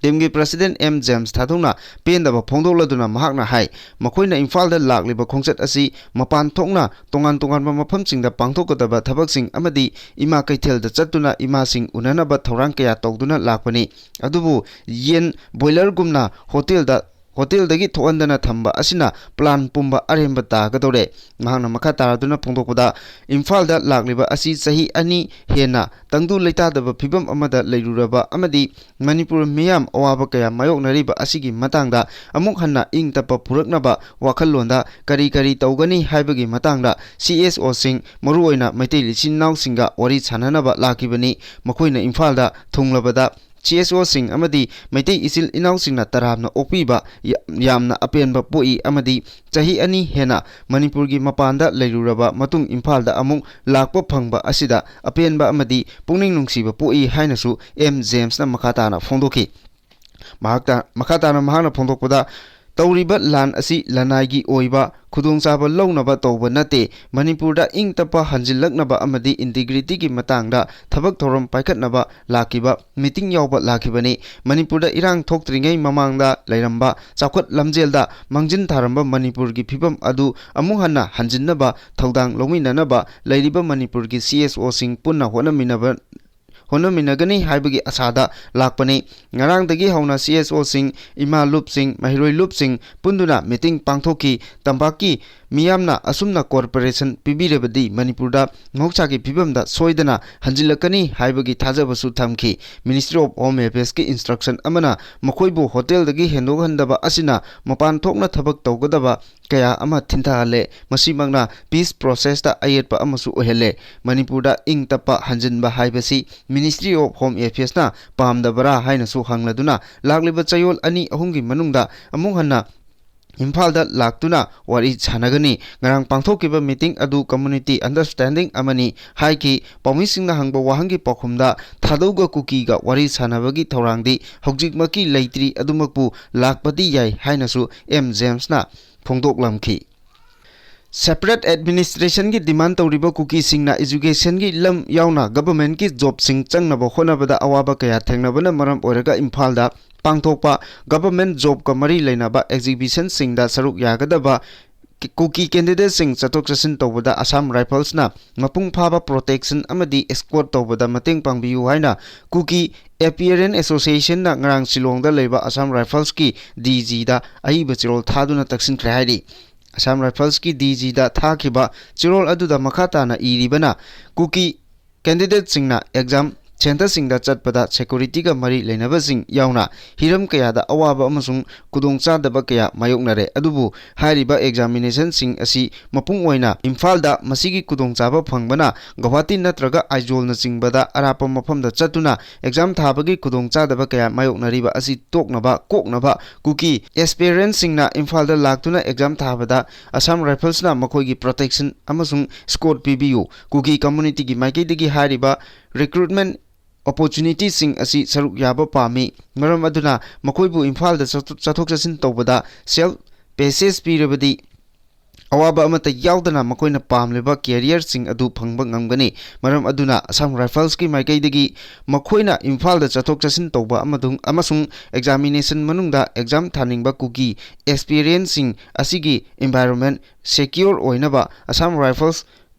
ꯇꯤꯝꯒꯤ ꯄ꯭ꯔꯦꯁꯤꯗꯦꯟꯠ ꯑꯦꯝ ꯖꯦꯝꯁ ꯊꯥꯗꯧꯅ ꯄꯦꯟꯗꯕ ꯐꯣꯡꯗꯣꯛꯂꯗꯨꯅ ꯃꯍꯥꯛꯅ ꯍꯥꯏ, ꯃꯈꯣꯏꯅ ꯏꯝꯐꯥꯜꯗ ꯂꯥꯛꯂꯤꯕ ꯈꯣꯡꯆꯠ ꯑꯁꯤ ꯃꯄꯥꯟ ꯊꯣꯛꯅ ꯇꯣꯉꯥꯟ ꯇꯣꯉꯥꯟꯕ ꯃꯐꯝꯁꯤꯡꯗ ꯄꯥꯡꯊꯣꯛꯀꯗꯕ ꯊꯕꯛꯁꯤꯡ ꯑꯃꯗꯤ ꯏꯃꯥ ꯀꯩꯊꯦꯜꯗ ꯆꯠꯇꯨꯅ ꯏꯃꯥꯁꯤꯡ ꯎꯅꯅꯕ ꯊꯧꯔꯥꯡ ꯀꯌꯥ ꯇꯧꯗꯨꯅ ꯂꯥꯛꯄꯅꯤ꯫ ꯑꯗꯨꯕꯨ ꯌꯦꯟ ꯕꯣꯏꯂꯔꯒꯨꯝꯅ ꯍꯣꯇꯦꯜꯗ, ꯍꯣꯇꯦꯜꯗꯒꯤ ꯊꯣꯛꯍꯟꯗꯅ ꯊꯝꯕ ꯑꯁꯤꯅ ꯄ꯭ꯂꯥꯟ ꯄꯨꯝꯕ ꯑꯔꯦꯝꯕ ꯇꯥꯒꯗꯧꯔꯦ꯫ ꯃꯍꯥꯛꯅ ꯃꯈꯥ ꯇꯥꯔꯗꯨꯅ ꯐꯣꯡꯗꯣꯛꯄꯗ, ꯏꯝꯐꯥꯜꯗ ꯂꯥꯛꯂꯤꯕ ꯑꯁꯤ ꯆꯍꯤ ꯑꯅꯤ ꯍꯦꯟꯅ ꯇꯪꯗꯨ ꯂꯩꯇꯥꯗꯕ ꯐꯤꯕꯝ ꯑꯃꯗ ꯂꯩꯔꯨꯔꯕ ꯑꯃꯗꯤ ꯃꯅꯤꯄꯨꯔ ꯃꯤꯌꯥꯝ ꯑꯋꯥꯕ ꯀꯌꯥ ꯃꯥꯌꯣꯛꯅꯔꯤꯕ ꯑꯁꯤꯒꯤ ꯃꯇꯥꯡꯗ ꯑꯃꯨꯛ ꯍꯟꯅ ꯏꯪ ꯇꯞꯄ ꯄꯨꯔꯛꯅꯕ ꯋꯥꯈꯜꯂꯣꯟꯗ ꯀꯔꯤ ꯀꯔꯤ ꯇꯧꯒꯅꯤ ꯍꯥꯏꯕꯒꯤ ꯃꯇꯥꯡꯗ ꯁꯤ ꯑꯦꯁ ꯑꯣꯁꯤꯡ, ꯃꯔꯨꯑꯣꯏꯅ ꯃꯩꯇꯩ ꯏꯆꯤꯟ ꯏꯅꯥꯎꯁꯤꯡꯒ ꯋꯥꯔꯤ ꯁꯥꯟꯅꯅꯕ ꯂꯥꯛꯈꯤꯕꯅꯤ꯫ ꯃꯈꯣꯏꯅ ꯏꯝꯐꯥꯜꯗ ꯊꯨꯡꯂꯕꯗ ꯁꯤ ꯑꯦꯁ ꯑꯣꯁꯤꯡ ꯑꯃꯗꯤ ꯃꯩꯇꯩ ꯏꯆꯤꯜ ꯏꯅꯥꯎꯁꯤꯡꯅ ꯇꯔꯥꯝꯅ ꯑꯣꯛꯄꯤꯕ ꯌꯥ-, ꯌꯥꯝꯅ ꯑꯄꯦꯟꯕ ꯄꯣꯛꯏ ꯑꯃꯗꯤ ꯆꯍꯤ ꯑꯅꯤ ꯍꯦꯟꯅ ꯃꯅꯤꯄꯨꯔꯒꯤ ꯃꯄꯥꯟꯗ ꯂꯩꯔꯨꯔꯕ ꯃꯇꯨꯡ ꯏꯝꯐꯥꯜꯗ ꯑꯃꯨꯛ ꯂꯥꯛꯄ ꯐꯪꯕ ꯑꯁꯤꯗ ꯑꯄꯦꯟꯕ ꯑꯃꯗꯤ ꯄꯨꯛꯅꯤꯡ ꯅꯨꯡꯁꯤꯕ ꯄꯣꯛꯏ ꯍꯥꯏꯅꯁꯨ ꯑꯦꯝ ꯖꯦꯝꯁꯅ ꯃꯈꯥ ꯇꯥꯅ ꯐꯣꯡꯗꯣꯛꯈꯤ꯫ ꯃꯍꯥꯛꯇ, ꯃꯈꯥ ꯇꯥꯅ ꯃꯍꯥꯛꯅ ꯐꯣꯡꯗꯣꯛꯄꯗ, ꯇꯧꯔꯤꯕ ꯂꯥꯟ ꯑꯁꯤ ꯂꯅꯥꯏꯒꯤ ꯑꯣꯏꯕ ꯈꯨꯗꯣꯡꯆꯥꯕ ꯂꯧꯅꯕ ꯇꯧꯕ ꯅꯠꯇꯦ꯫ ꯃꯅꯤꯄꯨꯔꯗ ꯏꯪ ꯇꯞꯄ ꯍꯟꯖꯤꯜꯂꯛꯅꯕ ꯑꯃꯗꯤ ꯏꯟꯇꯤꯒ꯭ꯔꯤꯇꯤꯒꯤ ꯃꯇꯥꯡꯗ ꯊꯕꯛ ꯊꯧꯔꯝ ꯄꯥꯏꯈꯠꯅꯕ ꯂꯥꯛꯈꯤꯕ, ꯃꯤꯇꯤꯡ ꯌꯥꯎꯕ ꯂꯥꯛꯈꯤꯕꯅꯤ꯫ ꯃꯅꯤꯄꯨꯔꯗ ꯏꯔꯥꯡ ꯊꯣꯛꯇ꯭ꯔꯤꯉꯩ ꯃꯃꯥꯡꯗ ꯂꯩꯔꯝꯕ ꯆꯥꯎꯈꯠ ꯂꯝꯖꯦꯜꯗ ꯃꯥꯡꯖꯤꯟ ꯊꯥꯔꯝꯕ ꯃꯅꯤꯄꯨꯔꯒꯤ ꯐꯤꯕꯝ ꯑꯗꯨ ꯑꯃꯨꯛ ꯍꯟꯅ ꯍꯟꯖꯤꯟꯅꯕ ꯊꯧꯗꯥꯡ ꯂꯧꯃꯤꯟꯅꯅꯕ ꯂꯩꯔꯤꯕ ꯃꯅꯤꯄꯨꯔꯒꯤ ꯁꯤ ꯑꯦꯁ ꯑꯣꯁꯤꯡ ꯄꯨꯟꯅ ꯍꯣꯠꯅꯃꯤꯟꯅꯕ ꯍꯣꯠꯅꯃꯤꯟꯅꯒꯅꯤ ꯍꯥꯏꯕꯒꯤ ꯑꯁꯥꯗ ꯂꯥꯛꯄꯅꯤ꯫ ꯉꯔꯥꯡꯗꯒꯤ ꯍꯧꯅ ꯁꯤ ꯑꯦꯁ ꯑꯣꯁꯤꯡ, ꯏꯃꯥ ꯂꯨꯞꯁꯤꯡ, ꯃꯍꯩꯔꯣꯏ ꯂꯨꯞꯁꯤꯡ ꯄꯨꯟꯗꯨꯅ ꯃꯤꯇꯤꯡ ꯄꯥꯡꯊꯣꯛꯈꯤ꯫ ꯇꯝꯄꯥꯛꯀꯤ ꯃꯤꯌꯥꯝꯅ ꯑꯁꯨꯝꯅ ꯀꯣꯔꯄꯣꯔꯦꯁꯟ ꯄꯤꯕꯤꯔꯕꯗꯤ ꯃꯅꯤꯄꯨꯔꯗ ꯃꯍꯧꯁꯥꯒꯤ ꯐꯤꯕꯝꯗ ꯁꯣꯏꯗꯅ ꯍꯟꯖꯤꯜꯂꯛꯀꯅꯤ ꯍꯥꯏꯕꯒꯤ ꯊꯥꯖꯕꯁꯨ ꯊꯝꯈꯤ꯫ Ministry of Home Affairsꯀꯤ instruction ꯑꯃꯅ ꯃꯈꯣꯏꯕꯨ ꯍꯣꯇꯦꯜꯗꯒꯤ ꯍꯦꯟꯗꯣꯛꯍꯟꯗꯕ ꯑꯁꯤꯅ ꯃꯄꯥꯟ ꯊꯣꯛꯅ ꯊꯕꯛ ꯇꯧꯒꯗꯕ ꯀꯌꯥ ꯑꯃ ꯊꯤꯟꯊꯍꯜꯂꯦ꯫ ꯃꯁꯤꯃꯛꯅ peace processꯇ ꯑꯌꯦꯠꯄ ꯑꯃꯁꯨ ꯑꯣꯏꯍꯜꯂꯦ꯫ ꯃꯅꯤꯄꯨꯔꯗ ꯏꯪ ꯇꯞꯄ ꯍꯟꯖꯤꯟꯕ ꯍꯥꯏꯕꯁꯤ Ministry of Home Affairsꯅ ꯄꯥꯝꯗꯕꯔꯥ ꯍꯥꯏꯅꯁꯨ ꯍꯪꯂꯗꯨꯅ ꯂꯥꯛꯂꯤꯕ ꯆꯌꯣꯜ ꯑꯅꯤ ꯑꯍꯨꯝꯒꯤ ꯃꯅꯨꯡꯗ ꯑꯃꯨꯛ ꯍꯟꯅ ꯏꯝꯐꯥꯜꯗ ꯂꯥꯛꯇꯨꯅ ꯋꯥꯔꯤ ꯁꯥꯟꯅꯒꯅꯤ꯫ ꯉꯔꯥꯡ ꯄꯥꯡꯊꯣꯛꯈꯤꯕ ꯃꯤꯇꯤꯡ ꯑꯗꯨ community understanding ꯑꯃꯅꯤ ꯍꯥꯏꯈꯤ꯫ ꯄꯥꯎꯃꯤꯁꯤꯡꯅ ꯍꯪꯕ ꯋꯥꯍꯪꯒꯤ ꯄꯥꯎꯈꯨꯝꯗ ꯊꯥꯗꯧꯒ ꯀꯨꯀꯤꯒ ꯋꯥꯔꯤ ꯁꯥꯟꯅꯕꯒꯤ ꯊꯧꯔꯥꯡꯗꯤ ꯍꯧꯖꯤꯛꯃꯛꯀꯤ ꯂꯩꯇ꯭ꯔꯤ, ꯑꯗꯨꯃꯛꯄꯨ ꯂꯥꯛꯄꯗꯤ ꯌꯥꯏ ꯍꯥꯏꯅꯁꯨ ꯑꯦꯝ ꯖꯦꯝꯁꯅ ꯐꯣꯡꯗꯣꯛꯂꯝꯈꯤ꯫ Separate administrationꯒꯤ demand ꯇꯧꯔꯤꯕ ꯀꯨꯀꯤꯁꯤꯡꯅ educationꯒꯤ ꯂꯝ ꯌꯥꯎꯅ governmentꯀꯤ jobꯁꯤꯡ ꯆꯪꯅꯕ ꯍꯣꯠꯅꯕꯗ ꯑꯋꯥꯕ ꯀꯌꯥ ꯊꯦꯡꯅꯕꯅ ꯃꯔꯝ ꯑꯣꯏꯔꯒ ꯏꯝꯐꯥꯜꯗ ꯄꯥꯡꯊꯣꯛꯄ government jobꯀ ꯃꯔꯤ ꯂꯩꯅꯕ exhibitionꯁꯤꯡꯗ ꯁꯔꯨꯛ ꯌꯥꯒꯗꯕ ꯀꯨꯀꯤ candidateꯁꯤꯡ ꯆꯠꯊꯣꯛ ꯆꯠꯁꯤꯟ ꯇꯧꯕꯗ Assam Riflesꯅ ꯃꯄꯨꯡ ꯐꯥꯕ protection ꯑꯃꯗꯤ escort ꯇꯧꯕꯗ ꯃꯇꯦꯡ ꯄꯥꯡꯕꯤꯌꯨ ꯍꯥꯏꯅ ꯀꯨꯀꯤ Aspiring Associationꯅ ꯉꯔꯥꯡ ꯁꯤꯂꯣꯡꯗ ꯂꯩꯕ Assam Riflesꯀꯤ ꯗꯤ ꯖꯤꯗ ꯑꯏꯕ ꯆꯦꯔꯣꯜ ꯊꯥꯗꯨꯅ ꯇꯛꯁꯤꯟꯈ꯭ꯔꯦ ꯍꯥꯏꯔꯤ꯫ Assam Riflesꯀꯤ ꯗꯤ ꯖꯤꯗ ꯊꯥꯈꯤꯕ ꯆꯦꯔꯣꯜ ꯑꯗꯨꯗ ꯃꯈꯥ ꯇꯥꯅ ꯏꯔꯤꯕꯅ, ꯀꯨꯀꯤ candidateꯁꯤꯡꯅ exam centreꯁꯤꯡꯗ ꯆꯠꯄꯗ securityꯒ ꯃꯔꯤ ꯂꯩꯅꯕꯁꯤꯡ ꯌꯥꯎꯅ ꯍꯤꯔꯝ ꯀꯌꯥꯗ ꯑꯋꯥꯕ ꯑꯃꯁꯨꯡ ꯈꯨꯗꯣꯡꯆꯥꯗꯕ ꯀꯌꯥ ꯃꯥꯌꯣꯛꯅꯔꯦ꯫ ꯑꯗꯨꯕꯨ ꯍꯥꯏꯔꯤꯕ examinationꯁꯤꯡ ꯑꯁꯤ ꯃꯄꯨꯡ ꯑꯣꯏꯅ ꯏꯝꯐꯥꯜꯗ ꯃꯁꯤꯒꯤ ꯈꯨꯗꯣꯡꯆꯥꯕ ꯐꯪꯕꯅ ꯒꯧꯍꯥꯇꯤ ꯅꯠꯇ꯭ꯔꯒ ꯑꯥꯏꯖꯣꯜꯅꯆꯤꯡꯕꯗ ꯑꯔꯥꯞꯄ ꯃꯐꯝꯗ ꯆꯠꯇꯨꯅ exam ꯊꯥꯕꯒꯤ ꯈꯨꯗꯣꯡꯆꯥꯗꯕ ꯀꯌꯥ ꯃꯥꯌꯣꯛꯅꯔꯤꯕ ꯑꯁꯤ ꯇꯣꯛꯅꯕ, ꯀꯣꯛꯅꯕ ꯀꯨꯀꯤ aspirantꯁꯤꯡꯅ ꯏꯝꯐꯥꯜꯗ ꯂꯥꯛꯇꯨꯅ exam ꯊꯥꯕꯗ Assam Riflesꯅ ꯃꯈꯣꯏꯒꯤ protection ꯑꯃꯁꯨꯡ escort ꯄꯤꯕꯤꯌꯨ꯫ ꯀꯨꯀꯤ communityꯒꯤ ꯃꯥꯏꯀꯩꯗꯒꯤ ꯍꯥꯏꯔꯤꯕ recruitment ꯑꯣꯄꯣꯔꯆꯨꯅꯤꯇꯤꯁꯤꯡ ꯑꯁꯤ ꯁꯔꯨꯛ ꯌꯥꯕ ꯄꯥꯝꯃꯤ꯫ ꯃꯔꯝ ꯑꯗꯨꯅ ꯃꯈꯣꯏꯕꯨ ꯏꯝꯐꯥꯜꯗ ꯆꯠꯊꯣꯛ ꯆꯠꯊꯣꯛ ꯆꯠꯁꯤꯟ ꯇꯧꯕꯗ ꯁꯦꯜꯐ ꯄꯦꯁꯦꯖ ꯄꯤꯔꯕꯗꯤ ꯑꯋꯥꯕ ꯑꯃꯠꯇ ꯌꯥꯎꯗꯅ ꯃꯈꯣꯏꯅ ꯄꯥꯝꯂꯤꯕ ꯀꯦꯔꯤꯌꯔꯁꯤꯡ ꯑꯗꯨ ꯐꯪꯕ ꯉꯝꯒꯅꯤ꯫ ꯃꯔꯝ ꯑꯗꯨꯅ ꯑꯁꯥꯝ ꯔꯥꯏꯐꯜꯁꯀꯤ ꯃꯥꯏꯀꯩꯗꯒꯤ ꯃꯈꯣꯏꯅ ꯏꯝꯐꯥꯜꯗ ꯆꯠꯊꯣꯛ ꯆꯠꯁꯤꯟ ꯇꯧꯕ ꯑꯃꯗꯨ-, ꯑꯃꯁꯨꯡ ꯑꯦꯛꯖꯥꯃꯤꯅꯦꯁꯟ ꯃꯅꯨꯡꯗ ꯑꯦꯛꯖꯥꯝ ꯊꯥꯅꯤꯡꯕ ꯀꯨꯀꯤ ꯑꯦꯁꯄꯤꯔꯦꯟꯁꯤꯡ ꯑꯁꯤꯒꯤ ꯏꯟꯚꯥꯏꯔꯣꯟꯃꯦꯟ ꯁꯦꯀ꯭ꯌꯣꯔ ꯑꯣꯏꯅꯕ ꯑꯁꯥꯝ ꯔꯥꯏꯐꯜꯁ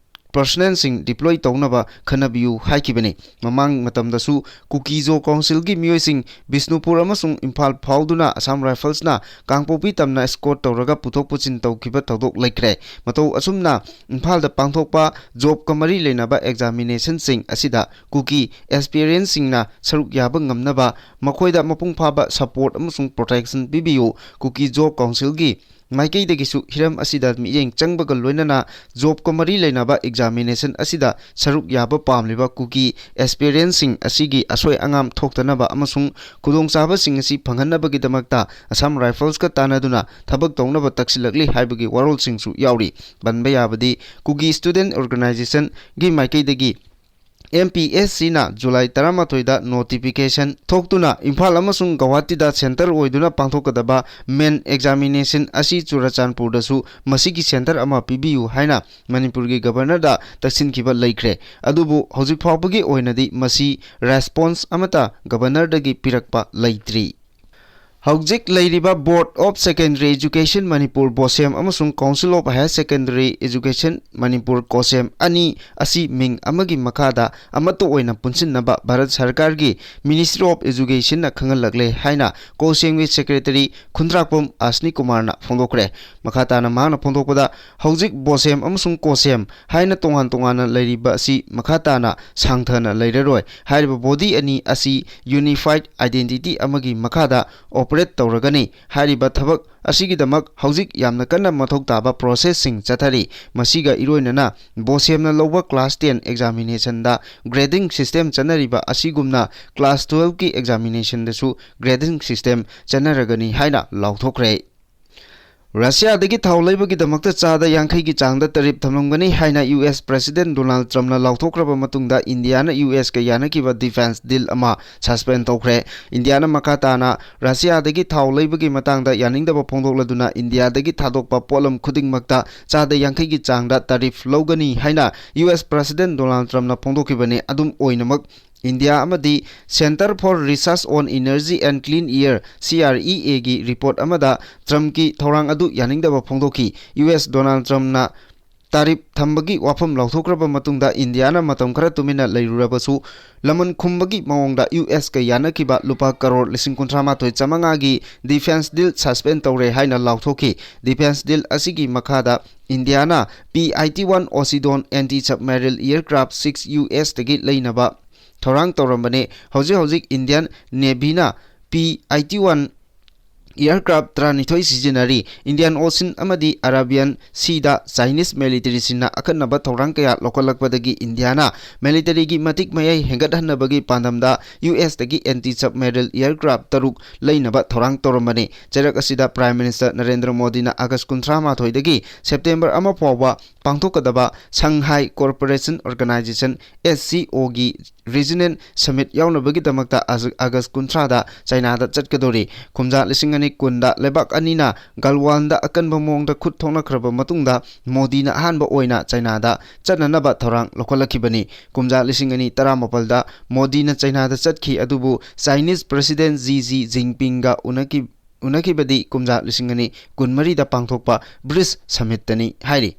ꯄꯔꯁꯅꯦꯜꯁꯤꯡ ꯗꯤꯄ꯭ꯂꯣꯏ ꯇꯧꯅꯕ ꯈꯟꯅꯕꯤꯌꯨ ꯍꯥꯏꯈꯤꯕꯅꯤ꯫ ꯃꯃꯥꯡ ꯃꯇꯝꯗꯁꯨ ꯀꯨꯀꯤ ꯖꯣ ꯀꯥꯎꯟꯁꯤꯜꯒꯤ ꯃꯤꯑꯣꯏꯁꯤꯡ ꯕꯤꯁꯅꯨꯄꯨꯔ ꯑꯃꯁꯨꯡ ꯏꯝꯐꯥꯜ ꯐꯥꯎꯗꯨꯅ ꯑꯁꯥꯝ ꯔꯥꯏꯐꯜꯁꯅ ꯀꯥꯡꯄꯣꯛꯄꯤ ꯇꯝꯅ ꯑꯦꯁꯀꯣꯔꯠ ꯇꯧꯔꯒ ꯄꯨꯊꯣꯛ ꯄꯨꯁꯤꯟ ꯇꯧꯈꯤꯕ ꯊꯧꯗꯣꯛ ꯂꯩꯈ꯭ꯔꯦ꯫ ꯃꯇꯧ ꯑꯁꯨꯝꯅ ꯏꯝꯐꯥꯜꯗ ꯄꯥꯡꯊꯣꯛꯄ ꯖꯣꯕꯀ ꯃꯔꯤ ꯂꯩꯅꯕ ꯑꯦꯛꯖꯥꯃꯤꯅꯦꯁꯟꯁꯤꯡ ꯑꯁꯤꯗ ꯀꯨꯀꯤ ꯑꯦꯁꯄꯤꯔꯦꯟꯁꯤꯡꯅ ꯁꯔꯨꯛ ꯌꯥꯕ ꯉꯝꯅꯕ ꯃꯈꯣꯏꯗ ꯃꯄꯨꯡ ꯐꯥꯕ ꯁꯄꯣꯔꯠ ꯑꯃꯁꯨꯡ ꯄ꯭ꯔꯣꯇꯦꯛꯁꯟ ꯄꯤꯕꯤꯌꯨ꯫ ꯀꯨꯀꯤ ꯖꯣꯕ ꯀꯥꯎꯟꯁꯤꯜꯒꯤ ꯃꯥꯏꯀꯩꯗꯒꯤꯁꯨ ꯍꯤꯔꯝ ꯑꯁꯤꯗ ꯃꯤꯠꯌꯦꯡ ꯆꯪꯕꯒ ꯂꯣꯏꯅꯅ ꯖꯣꯕꯀ ꯃꯔꯤ ꯂꯩꯅꯕ ꯑꯦꯛꯖꯥꯃꯤꯅꯦꯁꯟ ꯑꯁꯤꯗ ꯁꯔꯨꯛ ꯌꯥꯕ ꯄꯥꯝꯂꯤꯕ ꯀꯨꯀꯤ ꯑꯦꯁꯄꯤꯔꯦꯟꯁꯤꯡ ꯑꯁꯤꯒꯤ ꯑꯁꯣꯏ ꯑꯉꯥꯝ ꯊꯣꯛꯇꯅꯕ ꯑꯃꯁꯨꯡ ꯈꯨꯗꯣꯡꯆꯥꯕꯁꯤꯡ ꯑꯁꯤ ꯐꯪꯍꯟꯅꯕꯒꯤꯗꯃꯛꯇ ꯑꯁꯥꯝ ꯔꯥꯏꯐꯜꯁꯀ ꯇꯥꯟꯅꯗꯨꯅ ꯊꯕꯛ ꯇꯧꯅꯕ ꯇꯛꯁꯤꯜꯂꯛꯂꯤ ꯍꯥꯏꯕꯒꯤ ꯋꯥꯔꯣꯜꯁꯤꯡꯁꯨ ꯌꯥꯎꯔꯤ꯫ ꯄꯟꯕ ꯌꯥꯕꯗꯤ ꯀꯨꯀꯤ ꯁ꯭ꯇꯨꯗꯦꯟꯠ ꯑꯣꯔꯒꯅꯥꯏꯖꯦꯁꯟꯒꯤ ꯃꯥꯏꯀꯩꯗꯒꯤ ꯑꯦꯝ ꯄꯤ ꯑꯦꯁ ꯁꯤꯅ ꯖꯨꯂꯥꯏ ꯇꯔꯥꯃꯥꯊꯣꯏꯗ ꯅꯣꯇꯤꯐꯤꯀꯦꯁꯟ ꯊꯣꯛꯇꯨꯅ ꯏꯝꯐꯥꯜ ꯑꯃꯁꯨꯡ ꯒꯧꯍꯥꯇꯤꯗ ꯁꯦꯟꯇꯔ ꯑꯣꯏꯗꯨꯅ ꯄꯥꯡꯊꯣꯛꯀꯗꯕ ꯃꯦꯟ ꯑꯦꯛꯖꯥꯃꯤꯅꯦꯁꯟ ꯑꯁꯤ ꯆꯨꯔꯆꯥꯟꯄꯨꯔꯗꯁꯨ ꯃꯁꯤꯒꯤ ꯁꯦꯟꯇꯔ ꯑꯃ ꯄꯤꯕꯤꯌꯨ ꯍꯥꯏꯅ ꯃꯅꯤꯄꯨꯔꯒꯤ ꯒꯕꯔꯅꯔꯗ ꯇꯛꯁꯤꯟꯈꯤꯕ ꯂꯩꯈ꯭ꯔꯦ꯫ ꯑꯗꯨꯕꯨ ꯍꯧꯖꯤꯛ ꯐꯥꯎꯕꯒꯤ ꯑꯣꯏꯅꯗꯤ ꯃꯁꯤ ꯔꯦꯁꯄꯣꯟꯁ ꯑꯃꯠꯇ ꯒꯕꯔꯅꯔꯗꯒꯤ ꯄꯤꯔꯛꯄ ꯂꯩꯇ꯭ꯔꯤ꯫ ꯍꯧꯖꯤꯛ ꯂꯩꯔꯤꯕ Board of Secondary Education Manipur, ꯕꯣꯁꯦꯝ, ꯑꯃꯁꯨꯡ Council of Higher Secondary Education Manipur, ꯀꯣꯁꯦꯝ, ꯑꯅꯤ ꯑꯁꯤ ꯃꯤꯡ ꯑꯃꯒꯤ ꯃꯈꯥꯗ ꯑꯃꯠꯇ ꯑꯣꯏꯅ ꯄꯨꯟꯁꯤꯟꯅꯕ ꯚꯥꯔꯠ ꯁꯔꯀꯥꯔꯒꯤ Ministry of Educationꯅ ꯈꯪꯍꯜꯂꯛꯂꯦ ꯍꯥꯏꯅ ꯀꯣꯁꯦꯝꯒꯤ ꯁꯦꯀ꯭ꯔꯦꯇꯔꯤ ꯈꯨꯟꯗ꯭ꯔꯥꯛꯄꯝ ꯑꯁꯅꯤ ꯀꯨꯃꯥꯔꯅ ꯐꯣꯡꯗꯣꯛꯈ꯭ꯔꯦ꯫ ꯃꯈꯥ ꯇꯥꯅ ꯃꯍꯥꯛꯅ ꯐꯣꯡꯗꯣꯛꯄꯗ, ꯍꯧꯖꯤꯛ ꯕꯣꯁꯦꯝ ꯑꯃꯁꯨꯡ ꯀꯣꯁꯦꯝ ꯍꯥꯏꯅ ꯇꯣꯉꯥꯟ ꯇꯣꯉꯥꯟꯅ ꯂꯩꯔꯤꯕ ꯑꯁꯤ ꯃꯈꯥ ꯇꯥꯅ ꯁꯥꯡꯊꯅ ꯂꯩꯔꯔꯣꯏ꯫ ꯍꯥꯏꯔꯤꯕ ꯕꯣꯗꯤ ꯑꯅꯤ ꯑꯁꯤ ꯌꯨꯅꯤꯐꯥꯏꯗ ꯑꯥꯏꯗꯦꯟꯇꯤꯇꯤ ꯑꯃꯒꯤ ꯃꯈꯥꯗ ꯑꯣꯄꯔꯦꯠ ꯇꯧꯔꯒꯅꯤ꯫ ꯍꯥꯏꯔꯤꯕ ꯊꯕꯛ ꯑꯁꯤꯒꯤꯗꯃꯛ ꯍꯧꯖꯤꯛ ꯌꯥꯝꯅ ꯀꯟꯅ ꯃꯊꯧ ꯇꯥꯕ ꯄ꯭ꯔꯣꯁꯦꯁꯁꯤꯡ ꯆꯠꯊꯔꯤ꯫ ꯃꯁꯤꯒ ꯏꯔꯣꯏꯅꯅ ꯕꯣꯁꯦꯝꯅ ꯂꯧꯕ ꯀ꯭ꯂꯥꯁ ꯇꯦꯟ ꯑꯦꯛꯖꯥꯃꯤꯅꯦꯁꯟꯗ ꯒ꯭ꯔꯦꯗꯤꯡ ꯁꯤꯁꯇꯦꯝ ꯆꯠꯅꯔꯤꯕ ꯑꯁꯤꯒꯨꯝꯅ ꯀ꯭ꯂꯥꯁ ꯇꯨꯋꯦꯜꯐꯀꯤ ꯑꯦꯛꯖꯥꯃꯤꯅꯦꯁꯟꯗꯁꯨ ꯒ꯭ꯔꯦꯗꯤꯡ ꯁꯤꯁꯇꯦꯝ ꯆꯠꯅꯔꯒꯅꯤ ꯍꯥꯏꯅ ꯂꯥꯎꯊꯣꯛꯈ꯭ꯔꯦ꯫ ꯔꯁꯤꯌꯥꯗꯒꯤ ꯊꯥꯎ ꯂꯩꯕꯒꯤꯗꯃꯛꯇ ꯆꯥꯗ ꯌꯥꯡꯈꯩꯒꯤ ꯆꯥꯡꯗ ꯇꯦꯔꯤꯐ ꯊꯝꯂꯝꯒꯅꯤ ꯍꯥꯏꯅ ꯌꯨ ꯑꯦꯁ ꯄ꯭ꯔꯦꯁꯤꯗꯦꯟꯠ ꯗꯣꯅꯥꯜꯗ ꯇ꯭ꯔꯝꯞꯅ ꯂꯥꯎꯊꯣꯛꯈ꯭ꯔꯕ ꯃꯇꯨꯡꯗ ꯏꯟꯗꯤꯌꯥꯅ ꯌꯨ ꯑꯦꯁꯀ ꯌꯥꯅꯈꯤꯕ ꯗꯤꯐꯦꯟꯁ ꯗꯤꯜ ꯑꯃ ꯁꯁꯄꯦꯟ ꯇꯧꯈ꯭ꯔꯦ꯫ ꯏꯟꯗꯤꯌꯥꯅ ꯃꯈꯥ ꯇꯥꯅ ꯔꯁꯤꯌꯥꯗꯒꯤ ꯊꯥꯎ ꯂꯩꯕꯒꯤ ꯃꯇꯥꯡꯗ ꯌꯥꯅꯤꯡꯗꯕ ꯐꯣꯡꯗꯣꯛꯂꯗꯨꯅ ꯏꯟꯗꯤꯌꯥꯗꯒꯤ ꯊꯥꯗꯣꯛꯄ ꯄꯣꯠꯂꯝ ꯈꯨꯗꯤꯡꯃꯛꯇ ꯆꯥꯗ ꯌꯥꯡꯈꯩꯒꯤ ꯆꯥꯡꯗ ꯇꯦꯔꯤꯐ ꯂꯧꯒꯅꯤ ꯍꯥꯏꯅ ꯌꯨ ꯑꯦꯁ ꯄ꯭ꯔꯦꯁꯤꯗꯦꯟꯠ ꯗꯣꯅꯥꯜꯗ ꯇ꯭ꯔꯝꯞꯅ ꯐꯣꯡꯗꯣꯛꯈꯤꯕꯅꯤ꯫ ꯑꯗꯨꯝ ꯑꯣꯏꯅꯃꯛ, ꯏꯟꯗꯤꯌꯥ ꯑꯃꯗꯤ Centre for Research on Energy and Clean Air, C R E ꯑꯦꯒꯤ ꯔꯤꯄꯣꯔꯠ ꯑꯃꯗ ꯇ꯭ꯔꯝꯞꯀꯤ ꯊꯧꯔꯥꯡ ꯑꯗꯨ ꯌꯥꯅꯤꯡꯗꯕ ꯐꯣꯡꯗꯣꯛꯈꯤ꯫ ꯌꯨ ꯑꯦꯁ ꯗꯣꯅꯥꯜꯗ ꯇ꯭ꯔꯝꯞꯅ ꯇꯦꯔꯤꯐ ꯊꯝꯕꯒꯤ ꯋꯥꯐꯝ ꯂꯥꯎꯊꯣꯛꯈ꯭ꯔꯕ ꯃꯇꯨꯡꯗ ꯏꯟꯗꯤꯌꯥꯅ ꯃꯇꯝ ꯈꯔ ꯇꯨꯃꯤꯟꯅ ꯂꯩꯔꯨꯔꯕꯁꯨ, ꯂꯃꯟ ꯈꯨꯝꯕꯒꯤ ꯃꯑꯣꯡꯗ ꯌꯨ ꯑꯦꯁꯀ ꯌꯥꯅꯈꯤꯕ ꯂꯨꯄꯥ ꯀꯔꯣꯔ ꯂꯤꯁꯤꯡ ꯀꯨꯟꯊ꯭ꯔꯥ ꯃꯥꯊꯣꯏ ꯆꯥꯃꯉꯥꯒꯤ ꯗꯤꯐꯦꯟꯁ ꯗꯤꯜ ꯁꯁꯄꯦꯟ ꯇꯧꯔꯦ ꯍꯥꯏꯅ ꯂꯥꯎꯊꯣꯛꯈꯤ꯫ ꯗꯤꯐꯦꯟꯁ ꯗꯤꯜ ꯑꯁꯤꯒꯤ ꯃꯈꯥꯗ ꯏꯟꯗꯤꯌꯥꯅ P I T one Poseidon anti submarine aircraft six U ꯑꯦꯁꯇꯒꯤ ꯂꯩꯅꯕ ꯊꯧꯔꯥꯡ ꯇꯧꯔꯝꯕꯅꯤ꯫ ꯍꯧꯖꯤꯛ ꯍꯧꯖꯤꯛ ꯏꯟꯗꯤꯌꯥꯟ ꯅꯦꯚꯤꯅ P I T one aircraft ꯇꯔꯥꯅꯤꯊꯣꯏ ꯁꯤꯖꯤꯟꯅꯔꯤ꯫ ꯏꯟꯗꯤꯌꯥꯟ ꯑꯣꯁꯤꯟ ꯑꯃꯗꯤ ꯑꯔꯥꯕꯤꯌꯥꯟ ꯁꯤꯗ ꯆꯥꯏꯅꯤꯁ ꯃꯤꯂꯤꯇꯔꯤꯁꯤꯡꯅ ꯑꯀꯟꯅꯕ ꯊꯧꯔꯥꯡ ꯀꯌꯥ ꯂꯧꯈꯠꯂꯛꯄꯗꯒꯤ ꯏꯟꯗꯤꯌꯥꯅ ꯃꯤꯂꯤꯇꯔꯤꯒꯤ ꯃꯇꯤꯛ ꯃꯌꯥꯏ ꯍꯦꯟꯒꯠꯍꯟꯅꯕꯒꯤ ꯄꯥꯟꯗꯝꯗ ꯌꯨ ꯑꯦꯁꯇꯒꯤ ꯑꯦꯟꯇꯤ ꯁꯕꯃꯦꯔꯤꯟ ꯑꯦꯌꯔꯀ꯭ꯔꯥꯐ ꯇꯔꯨꯛ ꯂꯩꯅꯕ ꯊꯧꯔꯥꯡ ꯇꯧꯔꯝꯕꯅꯤ꯫ ꯆꯩꯔꯛ ꯑꯁꯤꯗ ꯄ꯭ꯔꯥꯏꯝ ꯃꯤꯅꯤꯁꯇꯔ ꯅꯔꯦꯟꯗ꯭ꯔ ꯃꯣꯗꯤꯅ ꯑꯥꯒꯁ ꯀꯨꯟꯊ꯭ꯔꯥ ꯃꯥꯊꯣꯏꯗꯒꯤ ꯁꯦꯞꯇꯦꯝꯕꯔ ꯑꯃ ꯐꯥꯎꯕ ꯄꯥꯡꯊꯣꯛꯀꯗꯕ Shanghai cooperation organisation, S C ꯑꯣꯒꯤ ꯔꯤꯖꯅꯦꯜ ꯁꯃꯤꯠ ꯌꯥꯎꯅꯕꯒꯤꯗꯃꯛꯇ ꯑꯥꯖ-, ꯑꯥꯒꯁ ꯀꯨꯟꯊ꯭ꯔꯥꯗ ꯆꯥꯏꯅꯥꯗ ꯆꯠꯀꯗꯧꯔꯤ꯫ ꯀꯨꯝꯖꯥ ꯂꯤꯁꯤꯡ ꯑꯅꯤ ꯀꯨꯟꯗ ꯂꯩꯕꯥꯛ ꯑꯅꯤꯅ ꯒꯜꯋꯥꯟꯗ ꯑꯀꯟꯕ ꯃꯑꯣꯡꯗ ꯈꯨꯠ ꯊꯣꯛꯅꯈ꯭ꯔꯕ ꯃꯇꯨꯡꯗ ꯃꯣꯗꯤꯅ ꯑꯍꯥꯟꯕ ꯑꯣꯏꯅ ꯆꯥꯏꯅꯥꯗ ꯆꯠꯅꯅꯕ ꯊꯧꯔꯥꯡ ꯂꯧꯈꯠꯂꯛꯈꯤꯕꯅꯤ꯫ ꯀꯨꯝꯖꯥ ꯂꯤꯁꯤꯡ ꯑꯅꯤ ꯇꯔꯥꯃꯥꯄꯜꯗ ꯃꯣꯗꯤꯅ ꯆꯥꯏꯅꯥꯗ ꯆꯠꯈꯤ, ꯑꯗꯨꯕꯨ ꯆꯥꯏꯅꯤꯁ ꯄ꯭ꯔꯦꯁꯤꯗꯦꯟꯠ ꯖꯤ ꯖꯤ ꯖꯤꯟꯄꯤꯡꯒ ꯎꯅꯈꯤ-, ꯎꯅꯈꯤꯕꯗꯤ ꯀꯨꯝꯖꯥ ꯂꯤꯁꯤꯡ ꯑꯅꯤ ꯀꯨꯟꯃꯔꯤꯗ ꯄꯥꯡꯊꯣꯛꯄ ꯕ꯭ꯔꯤꯛꯁ ꯁꯃꯤꯠꯇꯅꯤ ꯍꯥꯏꯔꯤ꯫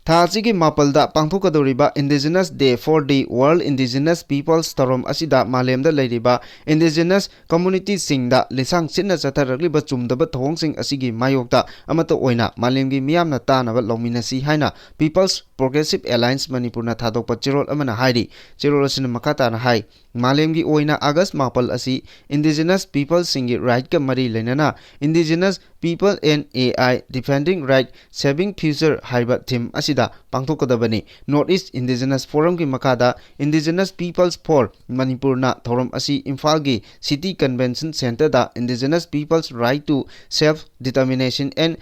ꯊꯥ ꯑꯁꯤꯒꯤ ꯃꯥꯄꯜꯗ ꯄꯥꯡꯊꯣꯛꯀꯗꯧꯔꯤꯕ Indigenous Day for the World Indigenous Peoples ꯊꯧꯔꯝ ꯑꯁꯤꯗ ꯃꯥꯂꯦꯝꯗ ꯂꯩꯔꯤꯕ ꯏꯟꯗꯤꯖꯤꯅꯁ ꯀꯝꯃꯨꯅꯤꯇꯤꯁꯤꯡꯗ ꯂꯤꯁꯥꯡ ꯁꯤꯠꯅ ꯆꯠꯊꯔꯛꯂꯤꯕ ꯆꯨꯝꯗꯕ ꯊꯧꯑꯣꯡꯁꯤꯡ ꯑꯁꯤꯒꯤ ꯃꯥꯌꯣꯛꯇ ꯑꯃꯠꯇ ꯑꯣꯏꯅ ꯃꯥꯂꯦꯝꯒꯤ ꯃꯤꯌꯥꯝꯅ ꯇꯥꯅꯕ ꯂꯧꯃꯤꯟꯅꯁꯤ ꯍꯥꯏꯅ People's Progressive Alliance ꯃꯅꯤꯄꯨꯔꯅ ꯊꯥꯗꯣꯛꯄ ꯆꯦꯔꯣꯜ ꯑꯃꯅ ꯍꯥꯏꯔꯤ꯫ ꯆꯦꯔꯣꯜ ꯑꯁꯤꯅ ꯃꯈꯥ ꯇꯥꯅ ꯍꯥꯏ, ꯃꯥꯂꯦꯝꯒꯤ ꯑꯣꯏꯅ August ꯃꯥꯄꯜ ꯑꯁꯤ Indigenous Peoplesꯁꯤꯡꯒꯤ Rightꯀ ꯃꯔꯤ ꯂꯩꯅꯅ Indigenous People and A I Defending Right Saving Future ꯍꯥꯏꯕ theme ꯑꯁꯤꯗ ꯄꯥꯡꯊꯣꯛꯀꯗꯕꯅꯤ꯫ North East Indigenous Forumꯒꯤ ꯃꯈꯥꯗ Indigenous Peoples for ꯃꯅꯤꯄꯨꯔꯅ ꯊꯧꯔꯝ ꯑꯁꯤ ꯏꯝꯐꯥꯜꯒꯤ City Convention Centreꯗ Indigenous People's Right to Self Determination and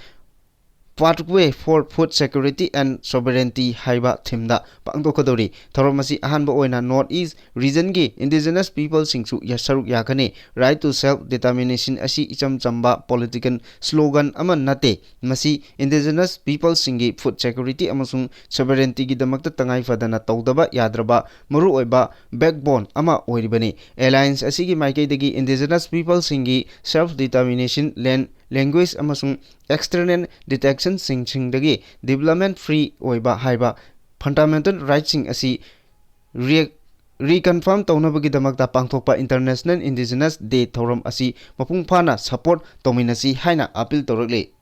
Pathway for Food Security and Sovereignty ꯍꯥꯏꯕ themeꯗ ꯄꯥꯡꯊꯣꯛꯀꯗꯧꯔꯤ꯫ ꯊꯧꯔꯝ ꯑꯁꯤ ꯑꯍꯥꯟꯕ ꯑꯣꯏꯅ North East Regionꯒꯤ Indigenous Peoplesꯁꯤꯡꯁꯨ ꯌꯥ-, ꯁꯔꯨꯛ ꯌꯥꯒꯅꯤ꯫ Right to Self Determination ꯑꯁꯤ ꯏꯆꯝ ꯆꯝꯕ political slogan ꯑꯃ ꯅꯠꯇꯦ꯫ ꯃꯁꯤ Indigenous Peoplesꯁꯤꯡꯒꯤ food security ꯑꯃꯁꯨꯡ sovereigntyꯒꯤꯗꯃꯛꯇ ꯇꯉꯥꯏ ꯐꯗꯅ ꯇꯧꯗꯕ ꯌꯥꯗ꯭ꯔꯕ ꯃꯔꯨꯑꯣꯏꯕ backbone ꯑꯃ ꯑꯣꯏꯔꯤꯕꯅꯤ꯫ Alliance ꯑꯁꯤꯒꯤ ꯃꯥꯏꯀꯩꯗꯒꯤ Indigenous Peoplesꯁꯤꯡꯒꯤ self determination, land, language ꯑꯃꯁꯨꯡ external detentionꯁꯤꯡꯗꯒꯤ development free ꯑꯣꯏꯕ ꯍꯥꯏꯕ fundamental rightꯁꯤꯡ ꯑꯁꯤ re-, reconfirm ꯇꯧꯅꯕꯒꯤꯗꯃꯛꯇ ꯄꯥꯡꯊꯣꯛꯄ International Indigenous Day ꯊꯧꯔꯝ ꯑꯁꯤ ꯃꯄꯨꯡ ꯐꯥꯅ support ꯇꯧꯃꯤꯟꯅꯁꯤ ꯍꯥꯏꯅ appeal ꯇꯧꯔꯛꯂꯤ꯫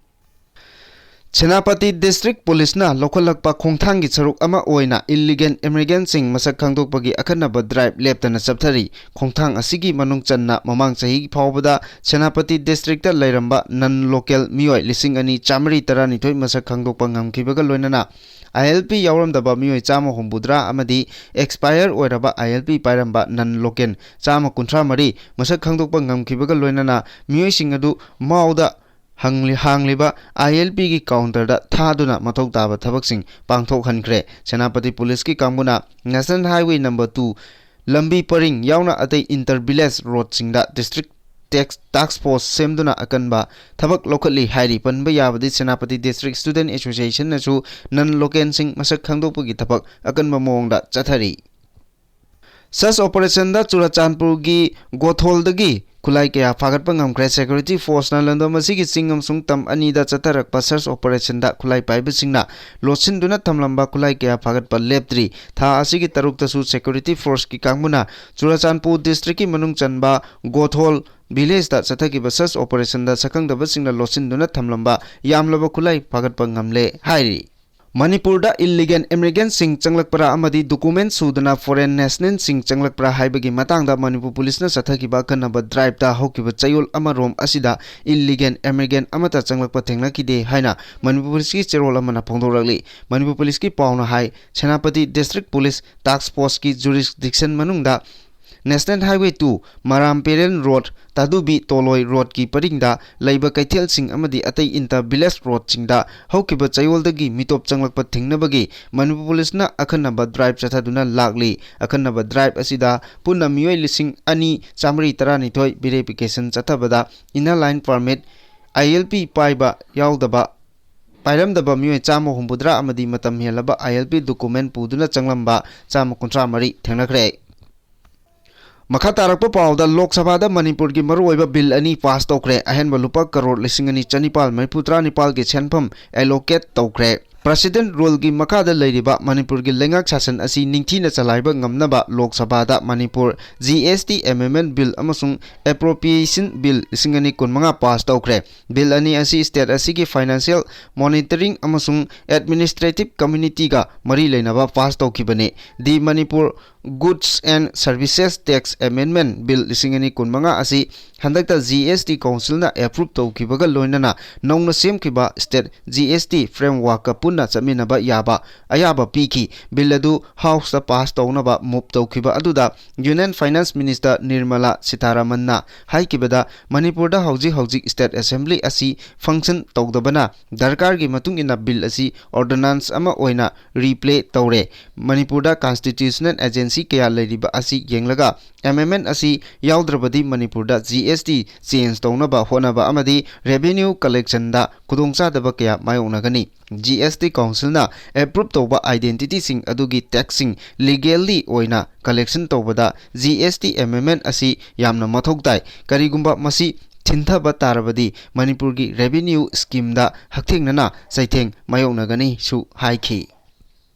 ꯁꯦꯅꯥꯄꯇꯤ District Policeꯅ ꯂꯧꯈꯠꯂꯛꯄ ꯈꯣꯡꯊꯥꯡꯒꯤ ꯁꯔꯨꯛ ꯑꯃ ꯑꯣꯏꯅ illegal immigrantꯁꯤꯡ ꯃꯁꯛ ꯈꯪꯗꯣꯛꯄꯒꯤ ꯑꯈꯟꯅꯕ drive ꯂꯦꯞꯇꯅ ꯆꯠꯊꯔꯤ꯫ ꯈꯣꯡꯊꯥꯡ ꯑꯁꯤꯒꯤ ꯃꯅꯨꯡ ꯆꯟꯅ ꯃꯃꯥꯡ ꯆꯍꯤ ꯐꯥꯎꯕꯗ ꯁꯦꯅꯥꯄꯇꯤ Districtꯇ ꯂꯩꯔꯝꯕ non local ꯃꯤꯑꯣꯏ ꯂꯤꯁꯤꯡ ꯑꯅꯤ ꯆꯥꯃꯔꯤ ꯇꯔꯥꯅꯤꯊꯣꯏ ꯃꯁꯛ ꯈꯪꯗꯣꯛꯄ ꯉꯝꯈꯤꯕꯒ ꯂꯣꯏꯅꯅ ILP ꯌꯥꯎꯔꯝꯗꯕ ꯃꯤꯑꯣꯏ ꯆꯥꯝꯃ ꯍꯨꯝꯐꯨꯇꯔꯥ ꯑꯃꯗꯤ expire ꯑꯣꯏꯔꯕ ILP ꯄꯥꯏꯔꯝꯕ non local ꯆꯥꯝꯃ ꯀꯨꯟꯊ꯭ꯔꯥ ꯃꯔꯤ ꯃꯁꯛ ꯈꯪꯗꯣꯛꯄ ꯉꯝꯈꯤꯕꯒ ꯂꯣꯏꯅꯅ ꯃꯤꯑꯣꯏꯁꯤꯡ ꯑꯗꯨ ꯃꯥꯎꯗ ꯍꯪꯂꯤ-, ꯍꯥꯡꯂꯤꯕ ILPꯒꯤ counterꯗ ꯊꯥꯗꯨꯅ ꯃꯊꯧ ꯇꯥꯕ ꯊꯕꯛꯁꯤꯡ ꯄꯥꯡꯊꯣꯛꯍꯟꯈ꯭ꯔꯦ꯫ ꯁꯦꯅꯥꯄꯇꯤ Policeꯀꯤ ꯀꯥꯡꯕꯨꯅ National Highway number two ꯂꯝꯕꯤ ꯄꯔꯤꯡ ꯌꯥꯎꯅ ꯑꯇꯩ inter village roadꯁꯤꯡꯗ district tax, task force ꯁꯦꯝꯗꯨꯅ ꯑꯀꯟꯕ ꯊꯕꯛ ꯂꯧꯈꯠꯂꯤ ꯍꯥꯏꯔꯤ꯫ ꯄꯟꯕ ꯌꯥꯕꯗꯤ Senapati District Student Associationꯅꯁꯨ non localꯁꯤꯡ ꯃꯁꯛ ꯈꯪꯗꯣꯛꯄꯒꯤ ꯊꯕꯛ ꯑꯀꯟꯕ ꯃꯑꯣꯡꯗ ꯆꯠꯊꯔꯤ꯫ Search operationꯗ ꯆꯨꯔꯆꯥꯟꯄꯨꯔꯒꯤ ꯒꯣꯊꯣꯜꯗꯒꯤ ꯈꯨꯠꯂꯥꯏ ꯀꯌꯥ ꯐꯥꯒꯠꯄ ꯉꯝꯈ꯭ꯔꯦ꯫ Security forceꯅ ꯂꯝꯗꯝ ꯑꯁꯤꯒꯤ ꯆꯤꯡ ꯑꯃꯁꯨꯡ ꯇꯝ ꯑꯅꯤꯗ ꯆꯠꯊꯔꯛꯄ search operationꯗ ꯈꯨꯠꯂꯥꯏ ꯄꯥꯏꯕꯁꯤꯡꯅ ꯂꯣꯠꯁꯤꯟꯗꯨꯅ ꯊꯝꯂꯝꯕ ꯈꯨꯠꯂꯥꯏ ꯀꯌꯥ ꯐꯥꯒꯠꯄ ꯂꯦꯞꯇ꯭ꯔꯤ꯫ ꯊꯥ ꯑꯁꯤꯒꯤ ꯇꯔꯨꯛꯇꯁꯨ Security Forceꯀꯤ ꯀꯥꯡꯕꯨꯅ ꯆꯨꯔꯆꯥꯟꯄꯨꯔ Districtꯀꯤ ꯃꯅꯨꯡ ꯆꯟꯕ ꯒꯣꯊꯣꯜ villageꯇ ꯆꯠꯊꯈꯤꯕ search operationꯗ ꯁꯛꯈꯪꯗꯕꯁꯤꯡꯅ ꯂꯣꯠꯁꯤꯟꯗꯨꯅ ꯊꯝꯂꯝꯕ ꯌꯥꯝꯂꯕ ꯈꯨꯠꯂꯥꯏ ꯐꯥꯒꯠꯄ ꯉꯝꯂꯦ ꯍꯥꯏꯔꯤ꯫ ꯃꯅꯤꯄꯨꯔꯗ ꯏꯜꯂꯤꯒꯦꯜ ꯏꯃꯤꯒ꯭ꯔꯦꯟꯁꯤꯡ ꯆꯪꯂꯛꯄ꯭ꯔꯥ ꯑꯃꯗꯤ ꯗꯣꯀꯨꯃꯦꯟ ꯁꯨꯗꯅ ꯐꯣꯔꯦꯟ ꯅꯦꯁꯅꯦꯜꯁꯤꯡ ꯆꯪꯂꯛꯄ꯭ꯔꯥ ꯍꯥꯏꯕꯒꯤ ꯃꯇꯥꯡꯗ ꯃꯅꯤꯄꯨꯔ ꯄꯨꯂꯤꯁꯅ ꯆꯠꯊꯈꯤꯕ ꯑꯈꯟꯅꯕ ꯗ꯭ꯔꯥꯏꯚꯇ ꯍꯧꯈꯤꯕ ꯆꯌꯣꯜ ꯑꯃꯔꯣꯝ ꯑꯁꯤꯗ ꯏꯜꯂꯤꯒꯦꯜ ꯏꯃꯤꯒ꯭ꯔꯦꯟ ꯑꯃꯠꯇ ꯆꯪꯂꯛꯄ ꯊꯦꯡꯅꯈꯤꯗꯦ ꯍꯥꯏꯅ ꯃꯅꯤꯄꯨꯔ ꯄꯨꯂꯤꯁꯀꯤ ꯆꯦꯔꯣꯜ ꯑꯃꯅ ꯐꯣꯡꯗꯣꯔꯛꯂꯤ꯫ ꯃꯅꯤꯄꯨꯔ ꯄꯨꯂꯤꯁꯀꯤ ꯄꯥꯎꯅ ꯍꯥꯏ, ꯁꯦꯅꯥꯄꯇꯤ ꯗꯤꯁꯇ꯭ꯔꯤꯛ ꯄꯨꯂꯤꯁ ꯇꯥꯛꯁ ꯐꯣꯔꯁꯀꯤ ꯖꯨꯔꯤꯁꯗꯤꯛꯁꯟ ꯃꯅꯨꯡꯗ national highway two, Maram Peren road, ꯇꯥꯗꯨꯕꯤ ꯇꯣꯂꯣꯏ ꯔꯣꯗꯀꯤ ꯄꯔꯤꯡꯗ ꯂꯩꯕ ꯀꯩꯊꯦꯜꯁꯤꯡ ꯑꯃꯗꯤ ꯑꯇꯩ ꯏꯟꯇꯔ ꯚꯤꯂꯦꯖ ꯔꯣꯗꯁꯤꯡꯗ ꯍꯧꯈꯤꯕ ꯆꯌꯣꯜꯗꯒꯤ ꯃꯤꯇꯣꯞ ꯆꯪꯂꯛꯄ ꯊꯤꯡꯅꯕꯒꯤ ꯃꯅꯤꯄꯨꯔ ꯄꯨꯂꯤꯁꯅ ꯑꯈꯟꯅꯕ ꯗ꯭ꯔꯥꯏꯚ ꯆꯠꯊꯗꯨꯅ ꯂꯥꯛꯂꯤ꯫ ꯑꯈꯟꯅꯕ ꯗ꯭ꯔꯥꯏꯚ ꯑꯁꯤꯗ ꯄꯨꯟꯅ ꯃꯤꯑꯣꯏ ꯂꯤꯁꯤꯡ ꯑꯅꯤ ꯆꯥꯃꯔꯤ ꯇꯔꯥꯅꯤꯊꯣꯏ ꯚꯦꯔꯤꯐꯤꯀꯦꯁꯟ ꯆꯠꯊꯕꯗ ꯏꯟꯅꯔ ꯂꯥꯏꯟ ꯄꯔꯃꯤꯠ, ꯑꯥꯏ ꯑꯦꯜ ꯄꯤ ꯄꯥꯏꯕ ꯌꯥꯎꯗꯕ, ꯄꯥꯏꯔꯝꯗꯕ ꯃꯤꯑꯣꯏ ꯆꯥꯝꯃ ꯍꯨꯝꯐꯨꯇꯔꯥ ꯑꯃꯗꯤ ꯃꯇꯝ ꯍꯦꯜꯂꯕ ꯑꯥꯏ ꯑꯦꯜ ꯄꯤ ꯗꯣꯀꯨꯃꯦꯟ ꯄꯨꯗꯨꯅ ꯆꯪꯂꯝꯕ ꯆꯥꯝꯃ ꯀꯨꯟꯊ꯭ꯔꯥ ꯃꯔꯤ ꯊꯦꯡꯅꯈ꯭ꯔꯦ꯫ ꯃꯈꯥ ꯇꯥꯔꯛꯄ ꯄꯥꯎꯗ, ꯂꯣꯛ ꯁꯚꯥꯗ ꯃꯅꯤꯄꯨꯔꯒꯤ ꯃꯔꯨꯑꯣꯏꯕ ꯕꯤꯜ ꯑꯅꯤ ꯄꯥꯁ ꯇꯧꯈ꯭ꯔꯦ꯫ ꯑꯍꯦꯟꯕ ꯂꯨꯄꯥ ꯀꯔꯣꯔ ꯂꯤꯁꯤꯡ ꯑꯅꯤ ꯆꯅꯤꯄꯥꯜ ꯃꯔꯤꯐꯨꯇꯔꯥ ꯅꯤꯄꯥꯜꯒꯤ ꯁꯦꯟꯐꯝ ꯑꯦꯂꯣꯀꯦꯠ ꯇꯧꯈ꯭ꯔꯦ꯫ ꯄ꯭ꯔꯁꯤꯗꯦꯟ ꯔꯨꯜꯒꯤ ꯃꯈꯥꯗ ꯂꯩꯔꯤꯕ ꯃꯅꯤꯄꯨꯔꯒꯤ ꯂꯩꯉꯥꯛ ꯁꯥꯁꯟ ꯑꯁꯤ ꯅꯤꯡꯊꯤꯅ ꯆꯂꯥꯏꯕ ꯉꯝꯅꯕ ꯂꯣꯛ ꯁꯚꯥꯗ ꯃꯅꯤꯄꯨꯔ ꯖꯤ ꯑꯦꯁ ꯇꯤ ꯑꯦꯃꯦꯟꯃꯦꯟ ꯕꯤꯜ ꯑꯃꯁꯨꯡ ꯑꯦꯄ꯭ꯔꯣꯄ꯭ꯔꯤꯌꯦꯁꯟ ꯕꯤꯜ ꯂꯤꯁꯤꯡ ꯑꯅꯤ ꯀꯨꯟꯃꯉꯥ ꯄꯥꯁ ꯇꯧꯈ꯭ꯔꯦ꯫ ꯕꯤꯜ ꯑꯅꯤ ꯑꯁꯤ ꯁ꯭ꯇꯦꯠ ꯑꯁꯤꯒꯤ ꯐꯥꯏꯅꯥꯟꯁꯤꯌꯦꯜ ꯃꯣꯅꯤꯇꯔꯤꯡ ꯑꯃꯁꯨꯡ ꯑꯦꯗꯃꯤꯅꯤꯁꯇ꯭ꯔꯦꯇꯤꯚ ꯀꯝꯃ꯭ꯌꯨꯅꯤꯇꯤꯒ ꯃꯔꯤ ꯂꯩꯅꯕ ꯄꯥꯁ ꯇꯧꯈꯤꯕꯅꯤ꯫ The Manipur Goods and Services Tax Amendment Bill ꯂꯤꯁꯤꯡ ꯑꯅꯤ ꯀꯨꯟꯃꯉꯥ ꯑꯁꯤ ꯍꯟꯗꯛꯇ ꯖꯤ ꯑꯦꯁ ꯇꯤ ꯀꯥꯎꯟꯁꯤꯜꯅ ꯑꯦꯄ꯭ꯔꯨꯞ ꯇꯧꯈꯤꯕꯒ ꯂꯣꯏꯅꯅ ꯅꯧꯅ ꯁꯦꯝꯈꯤꯕ ꯁ꯭ꯇꯦꯠ ꯖꯤ ꯑꯦꯁ ꯇꯤ ꯐ꯭ꯔꯦꯝꯋꯥꯔꯛꯀ ꯄꯨꯟꯅ ꯆꯠꯃꯤꯟꯅꯕ ꯌꯥꯕ ꯑꯌꯥꯕ ꯄꯤꯈꯤ꯫ ꯕꯤꯜ ꯑꯗꯨ ꯍꯥꯎꯁꯇ ꯄꯥꯁ ꯇꯧꯅꯕ ꯃꯨꯚ ꯇꯧꯈꯤꯕ ꯑꯗꯨꯗ ꯌꯨꯅꯤꯌꯟ ꯐꯥꯏꯅꯥꯟꯁ ꯃꯤꯅꯤꯁꯇꯔ ꯅꯤꯔꯃꯂꯥ ꯁꯤꯇꯥꯔꯥꯃꯟꯅ ꯍꯥꯏꯈꯤꯕꯗ, ꯃꯅꯤꯄꯨꯔꯗ ꯍꯧꯖꯤꯛ ꯍꯧꯖꯤꯛ ꯁ꯭ꯇꯦꯠ ꯑꯦꯁꯦꯝꯕ꯭ꯂꯤ ꯑꯁꯤ ꯐꯪꯁꯟ ꯇꯧꯗꯕꯅ ꯗꯔꯀꯥꯔꯒꯤ ꯃꯇꯨꯡ ꯏꯟꯅ ꯕꯤꯜ ꯑꯁꯤ ꯑꯣꯔꯗꯤꯅꯥꯟꯁ ꯑꯃ ꯑꯣꯏꯅ ꯔꯤꯄ꯭ꯂꯦ ꯇꯧꯔꯦ꯫ ꯃꯅꯤꯄꯨꯔꯗ ꯀꯟꯁꯇꯤꯇ꯭ꯌꯨꯁꯅꯦꯜ ꯑꯦꯖꯦꯟꯁꯤ ꯀꯌꯥ ꯂꯩꯔꯤꯕ ꯑꯁꯤ ꯌꯦꯡꯂꯒ ꯑꯦꯃꯦꯟꯃꯦꯟ ꯑꯁꯤ ꯌꯥꯎꯗ꯭ꯔꯕꯗꯤ ꯃꯅꯤꯄꯨꯔꯗ ꯖꯤ ꯑꯦꯁ ꯇꯤ ꯆꯦꯟꯖ ꯇꯧꯅꯕ ꯍꯣꯠꯅꯕ ꯑꯃꯗꯤ ꯔꯦꯚꯤꯅ꯭ꯌꯨ ꯀꯂꯦꯛꯁꯟꯗ ꯈꯨꯗꯣꯡꯆꯥꯗꯕ ꯀꯌꯥ ꯃꯥꯌꯣꯛꯅꯒꯅꯤ꯫ ꯖꯤ ꯑꯦꯁ ꯇꯤ ꯀꯥꯎꯟꯁꯤꯜꯅ ꯑꯦꯄ꯭ꯔꯨꯞ ꯇꯧꯕ ꯑꯥꯏꯗꯦꯟꯇꯤꯇꯤꯁꯤꯡ ꯑꯗꯨꯒꯤ ꯇꯦꯛꯁꯁꯤꯡ ꯂꯤꯒꯦꯜꯂꯤ ꯑꯣꯏꯅ ꯀꯂꯦꯛꯁꯟ ꯇꯧꯕꯗ ꯖꯤ ꯑꯦꯁ ꯇꯤ ꯑꯦꯃꯦꯟꯃꯦꯟ ꯑꯁꯤ ꯌꯥꯝꯅ ꯃꯊꯧ ꯇꯥꯏ꯫ ꯀꯔꯤꯒꯨꯝꯕ ꯃꯁꯤ ꯊꯤꯟꯊꯕ ꯇꯥꯔꯕꯗꯤ ꯃꯅꯤꯄꯨꯔꯒꯤ ꯔꯦꯚꯤꯅ꯭ꯌꯨ ꯁ꯭ꯀꯤꯝꯗ ꯍꯛꯊꯦꯡꯅꯅ ꯆꯩꯊꯦꯡ ꯃꯥꯌꯣꯛꯅꯒꯅꯤꯁꯨ ꯍꯥꯏꯈꯤ꯫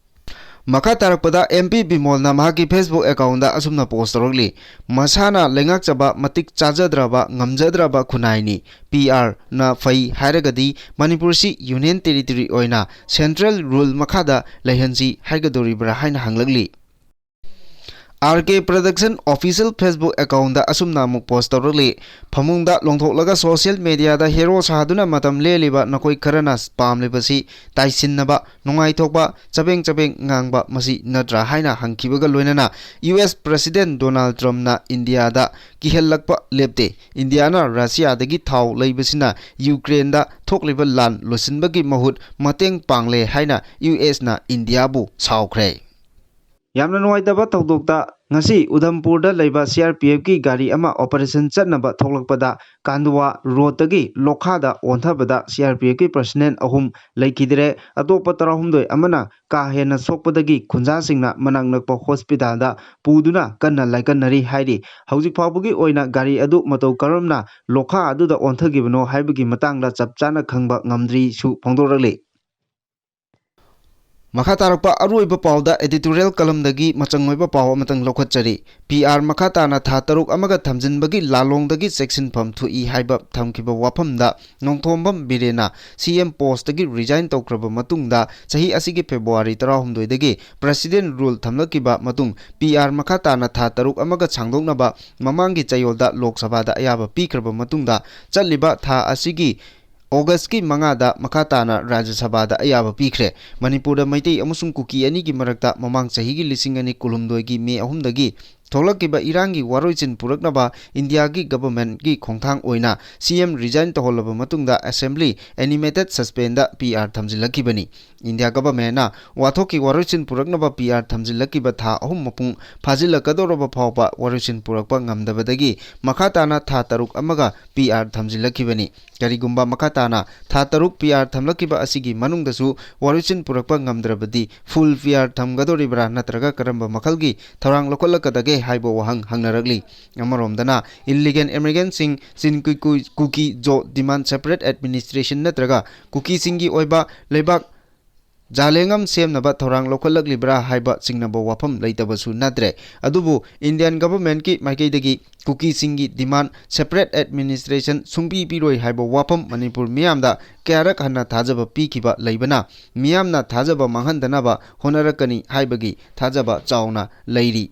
ꯃꯈꯥ ꯇꯥꯔꯛꯄꯗ ꯑꯦꯝ ꯄꯤ ꯕꯤꯃꯣꯜꯅ ꯃꯍꯥꯛꯀꯤ Facebook accountꯗ ꯑꯁꯨꯝꯅ post ꯇꯧꯔꯛꯂꯤ: "ꯃꯁꯥꯅ ꯂꯩꯉꯥꯛꯆꯕ ꯃꯇꯤꯛ ꯆꯥꯖꯗ꯭ꯔꯕ, ꯉꯝꯖꯗ꯭ꯔꯕ ꯈꯨꯟꯅꯥꯏꯅꯤ꯫ ꯄꯤ ꯑꯥꯔꯅ ꯐꯩ ꯍꯥꯏꯔꯒꯗꯤ ꯃꯅꯤꯄꯨꯔꯁꯤ Union Territory ꯑꯣꯏꯅ Central Rule ꯃꯈꯥꯗ ꯂꯩꯍꯟꯁꯤ ꯍꯥꯏꯒꯗꯧꯔꯤꯕ꯭ꯔꯥ?" ꯍꯥꯏꯅ ꯍꯪꯂꯛꯂꯤ꯫ ꯑꯥꯔ ꯀꯦ Production Official Facebook accountꯗ ꯑꯁꯨꯝꯅ ꯑꯃꯨꯛ post ꯇꯧꯔꯛꯂꯤ: "ꯐꯃꯨꯡꯗ ꯂꯣꯡꯊꯣꯛꯂꯒ social mediaꯗ hero ꯁꯥꯗꯨꯅ ꯃꯇꯝ ꯂꯦꯜꯂꯤꯕ ꯅꯈꯣꯏ ꯈꯔꯅ ꯄꯥꯝꯂꯤꯕꯁꯤ ꯇꯥꯏꯁꯤꯟꯅꯕ, ꯅꯨꯡꯉꯥꯏꯊꯣꯛꯄ, ꯆꯕꯦꯡ ꯆꯕꯦꯡ ꯉꯥꯡꯕ ꯃꯁꯤ ꯅꯠꯇ꯭ꯔꯥ?" ꯍꯥꯏꯅ ꯍꯪꯈꯤꯕꯒ ꯂꯣꯏꯅꯅ ꯌꯨ ꯑꯦꯁ President Donald Trumpꯅ ꯏꯟꯗꯤꯌꯥꯗ ꯀꯤꯍꯜꯂꯛꯄ ꯂꯦꯞꯇꯦ꯫ ꯏꯟꯗꯤꯌꯥꯅ ꯔꯁꯤꯌꯥꯗꯒꯤ ꯊꯥꯎ ꯂꯩꯕꯁꯤꯅ ꯌꯨꯀ꯭ꯔꯦꯟꯗ ꯊꯣꯛꯂꯤꯕ ꯂꯥꯟ ꯂꯣꯏꯁꯤꯟꯕꯒꯤ ꯃꯍꯨꯠ ꯃꯇꯦꯡ ꯄꯥꯡꯂꯦ ꯍꯥꯏꯅ ꯌꯨ ꯑꯦꯁꯅ ꯏꯟꯗꯤꯌꯥꯕꯨ ꯁꯥꯎꯈ꯭ꯔꯦ꯫ ꯌꯥꯝꯅ ꯅꯨꯡꯉꯥꯏꯇꯕ ꯊꯧꯗꯣꯛꯇ ꯉꯁꯤ ꯎꯙꯝꯄꯨꯔꯗ ꯂꯩꯕ ꯁꯤ ꯑꯥꯔ ꯄꯤ ꯑꯦꯐꯀꯤ ꯒꯥꯔꯤ ꯑꯃ operation ꯆꯠꯅꯕ ꯊꯣꯛꯂꯛꯄꯗ ꯀꯥꯟꯗꯨꯋꯥ ꯔꯣꯗꯇꯒꯤ ꯂꯣꯈꯥꯗ ꯑꯣꯟꯊꯕꯗ ꯁꯤ ꯑꯥꯔ ꯄꯤ ꯑꯦꯐꯀꯤ personnel ꯑꯍꯨꯝ ꯂꯩꯈꯤꯗ꯭ꯔꯦ꯫ ꯑꯇꯣꯞꯄ ꯇꯔꯥꯍꯨꯝꯗꯣꯏ ꯑꯃꯅ ꯀꯥ ꯍꯦꯟꯅ ꯁꯣꯛꯄꯗꯒꯤ ꯈꯨꯟꯖꯥꯁꯤꯡꯅ ꯃꯅꯥꯛ ꯅꯛꯄ hospitalꯗ ꯄꯨꯗꯨꯅ ꯀꯟꯅ ꯂꯥꯏꯀꯠꯅꯔꯤ ꯍꯥꯏꯔꯤ꯫ ꯍꯧꯖꯤꯛ ꯐꯥꯎꯕꯒꯤ ꯑꯣꯏꯅ ꯒꯥꯔꯤ ꯑꯗꯨ ꯃꯇꯧ ꯀꯔꯝꯅ ꯂꯣꯈꯥ ꯑꯗꯨꯗ ꯑꯣꯟꯊꯈꯤꯕꯅꯣ ꯍꯥꯏꯕꯒꯤ ꯃꯇꯥꯡꯗ ꯆꯞ ꯆꯥꯅ ꯈꯪꯕ ꯉꯝꯗ꯭ꯔꯤꯁꯨ ꯐꯣꯡꯗꯣꯔꯛꯂꯤ꯫ ꯃꯈꯥ ꯇꯥꯔꯛꯄ ꯑꯔꯣꯏꯕ ꯄꯥꯎꯗ editorial columnꯗꯒꯤ ꯃꯆꯪ ꯑꯣꯏꯕ ꯄꯥꯎ ꯑꯃꯇꯪ ꯂꯧꯈꯠꯆꯔꯤ꯫ ꯄꯤ ꯑꯥꯔ ꯃꯈꯥ ꯇꯥꯅ ꯊꯥ ꯇꯔꯨꯛ ꯑꯃꯒ ꯊꯝꯖꯤꯟꯕꯒꯤ ꯂꯥꯂꯣꯡꯗꯒꯤ ꯆꯦꯛꯁꯤꯟꯐꯝ ꯊꯣꯛꯏ ꯍꯥꯏꯕ ꯊꯝꯈꯤꯕ ꯋꯥꯐꯝꯗ ꯅꯣꯡꯊꯣꯝꯕꯝ ꯕꯤꯔꯦꯟꯅ ꯁꯤ ꯑꯦꯝ postꯇꯒꯤ resign ꯇꯧꯈ꯭ꯔꯕ ꯃꯇꯨꯡꯗ ꯆꯍꯤ ꯑꯁꯤꯒꯤ February ꯇꯔꯥꯍꯨꯝꯗꯣꯏꯗꯒꯤ President Rule ꯊꯝꯂꯛꯈꯤꯕ ꯃꯇꯨꯡ ꯄꯤ ꯑꯥꯔ ꯃꯈꯥ ꯇꯥꯅ ꯊꯥ ꯇꯔꯨꯛ ꯑꯃꯒ ꯁꯥꯡꯗꯣꯛꯅꯕ ꯃꯃꯥꯡꯒꯤ ꯆꯌꯣꯜꯗ ꯂꯣꯛ ꯁꯚꯥꯗ ꯑꯌꯥꯕ ꯄꯤꯈ꯭ꯔꯕ ꯃꯇꯨꯡꯗ ꯆꯠꯂꯤꯕ ꯊꯥ ꯑꯁꯤꯒꯤ Augustꯀꯤ ꯃꯉꯥꯗ ꯃꯈꯥ ꯇꯥꯅ ꯔꯥꯖ꯭ꯌ ꯁꯚꯥꯗ ꯑꯌꯥꯕ ꯄꯤꯈ꯭ꯔꯦ꯫ ꯃꯅꯤꯄꯨꯔꯗ ꯃꯩꯇꯩ ꯑꯃꯁꯨꯡ ꯀꯨꯀꯤ ꯑꯅꯤꯒꯤ ꯃꯔꯛꯇ ꯃꯃꯥꯡ ꯆꯍꯤꯒꯤ ꯂꯤꯁꯤꯡ ꯑꯅꯤ ꯀꯨꯟꯍꯨꯝꯗꯣꯏꯒꯤ May ꯑꯍꯨꯝꯗꯒꯤ ꯊꯣꯛꯂꯛꯈꯤꯕ ꯏꯔꯥꯡꯒꯤ ꯋꯥꯔꯣꯏꯁꯤꯟ ꯄꯨꯔꯛꯅꯕ ꯏꯟꯗꯤꯌꯥꯒꯤ governmentꯀꯤ ꯈꯣꯡꯊꯥꯡ ꯑꯣꯏꯅ ꯁꯤ ꯑꯦꯝ resign ꯇꯧꯍꯜꯂꯕ ꯃꯇꯨꯡꯗ assembly animated suspenseꯗ ꯄꯤ ꯑꯥꯔ ꯊꯝꯖꯤꯜꯂꯛꯈꯤꯕꯅꯤ꯫ ꯏꯟꯗꯤꯌꯥ governmentꯅ ꯋꯥꯊꯣꯛꯀꯤ ꯋꯥꯔꯣꯏꯁꯤꯟ ꯄꯨꯔꯛꯅꯕ ꯄꯤ ꯑꯥꯔ ꯊꯝꯖꯤꯜꯂꯛꯈꯤꯕ ꯊꯥ ꯑꯍꯨꯝ ꯃꯄꯨꯡ ꯐꯥꯖꯤꯜꯂꯛꯀꯗꯧꯔꯕ ꯐꯥꯎꯕ ꯋꯥꯔꯣꯏꯁꯤꯟ ꯄꯨꯔꯛꯄ ꯉꯝꯗꯕꯗꯒꯤ ꯃꯈꯥ ꯇꯥꯅ ꯊꯥ ꯇꯔꯨꯛ ꯑꯃꯒ ꯄꯤ ꯑꯥꯔ ꯊꯝꯖꯤꯜꯂꯛꯈꯤꯕꯅꯤ꯫ ꯀꯔꯤꯒꯨꯝꯕ ꯃꯈꯥ ꯇꯥꯅ ꯊꯥ ꯇꯔꯨꯛ ꯄꯤ ꯑꯥꯔ ꯊꯝꯂꯛꯈꯤꯕ ꯑꯁꯤꯒꯤ ꯃꯅꯨꯡꯗꯁꯨ ꯋꯥꯔꯣꯏꯁꯤꯟ ꯄꯨꯔꯛꯄ ꯉꯝꯗ꯭ꯔꯕꯗꯤ full ꯄꯤ ꯑꯥꯔ ꯊꯝꯒꯗꯧꯔꯤꯕ꯭ꯔꯥ ꯅꯠꯇ꯭ꯔꯒ ꯀꯔꯝꯕ ꯃꯈꯜꯒꯤ ꯊꯧꯔꯥꯡ ꯂꯧꯈꯠꯂꯛꯀꯗꯒꯦ ꯍꯥꯏꯕ ꯋꯥꯍꯪ ꯍꯪꯅꯔꯛꯂꯤ꯫ ꯑꯃꯔꯣꯝꯗꯅ illegal immigrantꯁꯤꯡ ꯆꯤꯟ ꯀꯨꯀꯤ ꯖꯣ demand separate administration ꯅꯠꯇ꯭ꯔꯒ ꯀꯨꯀꯤꯁꯤꯡꯒꯤ ꯑꯣꯏꯕ ꯂꯩꯕꯥꯛ ꯖꯥꯂꯦꯡꯉꯝ ꯁꯦꯝꯅꯕ ꯊꯧꯔꯥꯡ ꯂꯧꯈꯠꯂꯛꯂꯤꯕ꯭ꯔꯥ ꯍꯥꯏꯕ ꯆꯤꯡꯅꯕ ꯋꯥꯐꯝ ꯂꯩꯇꯕꯁꯨ ꯅꯠꯇ꯭ꯔꯦ꯫ ꯑꯗꯨꯕꯨ Indian governmentꯀꯤ ꯃꯥꯏꯀꯩꯗꯒꯤ ꯀꯨꯀꯤꯁꯤꯡꯒꯤ demand separate administration ꯁꯨꯡꯄꯤ ꯄꯤꯔꯣꯏ ꯍꯥꯏꯕ ꯋꯥꯐꯝ ꯃꯅꯤꯄꯨꯔ ꯃꯤꯌꯥꯝꯗ ꯀꯌꯥꯔꯛ ꯍꯟꯅ ꯊꯥꯖꯕ ꯄꯤꯈꯤꯕ ꯂꯩꯕꯅ ꯃꯤꯌꯥꯝꯅ ꯊꯥꯖꯕ ꯃꯥꯡꯍꯟꯗꯅꯕ ꯍꯣꯠꯅꯔꯛꯀꯅꯤ ꯍꯥꯏꯕꯒꯤ ꯊꯥꯖꯕ ꯆꯥꯎꯅ ꯂꯩꯔꯤ꯫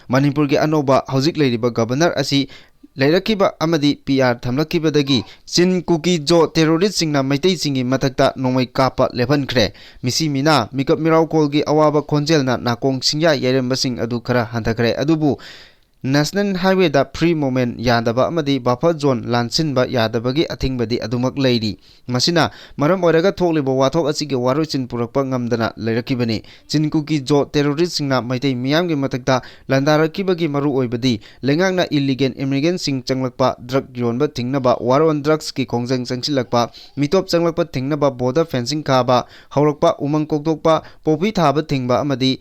ꯃꯅꯤꯄꯨꯔꯒꯤ ꯑꯅꯧꯕ ꯍꯧꯖꯤꯛ ꯂꯩꯔꯤꯕ governor ꯑꯁꯤ ꯂꯩꯔꯛꯈꯤꯕ ꯑꯃꯗꯤ P R ꯊꯝꯂꯛꯈꯤꯕꯗꯒꯤ ꯆꯤꯟ ꯀꯨꯀꯤ ꯖꯣ terroristꯁꯤꯡꯅ ꯃꯩꯇꯩꯁꯤꯡꯒꯤ ꯃꯊꯛꯇ ꯅꯣꯡꯃꯩ ꯀꯥꯞꯄ ꯂꯦꯞꯍꯟꯈ꯭ꯔꯦ꯫ ꯃꯤꯁꯤ ꯃꯤꯅꯥ, ꯃꯤꯀꯞ ꯃꯤꯔꯥꯎꯀꯣꯜꯒꯤ ꯑꯋꯥꯕ ꯈꯣꯟꯖꯦꯜꯅ ꯅꯥꯀꯣꯡ ꯁꯤꯡꯌꯥ ꯌꯩꯔꯝꯕꯁꯤꯡ ꯑꯗꯨ ꯈꯔ ꯍꯟꯊꯈ꯭ꯔꯦ꯫ ꯑꯗꯨꯕꯨ National Highwayꯗ free movement ꯌꯥꯗꯕ ꯑꯃꯗꯤ buffer zone ꯂꯥꯟꯁꯤꯟꯕ ꯌꯥꯗꯕꯒꯤ ꯑꯊꯤꯡꯕꯗꯤ ꯑꯗꯨꯃꯛ ꯂꯩꯔꯤ꯫ ꯃꯁꯤꯅ ꯃꯔꯝ ꯑꯣꯏꯔꯒ ꯊꯣꯛꯂꯤꯕ ꯋꯥꯊꯣꯛ ꯑꯁꯤꯒꯤ ꯋꯥꯔꯣꯏꯁꯤꯟ ꯄꯨꯔꯛꯄ ꯉꯝꯗꯅ ꯂꯩꯔꯛꯈꯤꯕꯅꯤ꯫ ꯆꯤꯟ ꯀꯨꯀꯤ ꯖꯣ terroristꯁꯤꯡꯅ ꯃꯩꯇꯩ ꯃꯤꯌꯥꯝꯒꯤ ꯃꯊꯛꯇ ꯂꯥꯟꯗꯥꯔꯛꯈꯤꯕꯒꯤ ꯃꯔꯨꯑꯣꯏꯕꯗꯤ ꯂꯩꯉꯥꯛꯅ illegal immigrantꯁꯤꯡ ꯆꯪꯂꯛꯄ, drug ꯌꯣꯟꯕ ꯊꯤꯡꯅꯕ, war on drugsꯀꯤ ꯈꯣꯡꯖꯪ ꯆꯪꯁꯤꯜꯂꯛꯄ, ꯃꯤꯇꯣꯞ ꯆꯪꯂꯛꯄ ꯊꯤꯡꯅꯕ border fencing ꯈꯥꯕ ꯍꯧꯔꯛꯄ, ꯎꯃꯪ ꯀꯣꯛꯊꯣꯛꯄ, ꯄꯣꯄꯤ ꯊꯥꯕ ꯊꯤꯡꯕ ꯑꯃꯗꯤ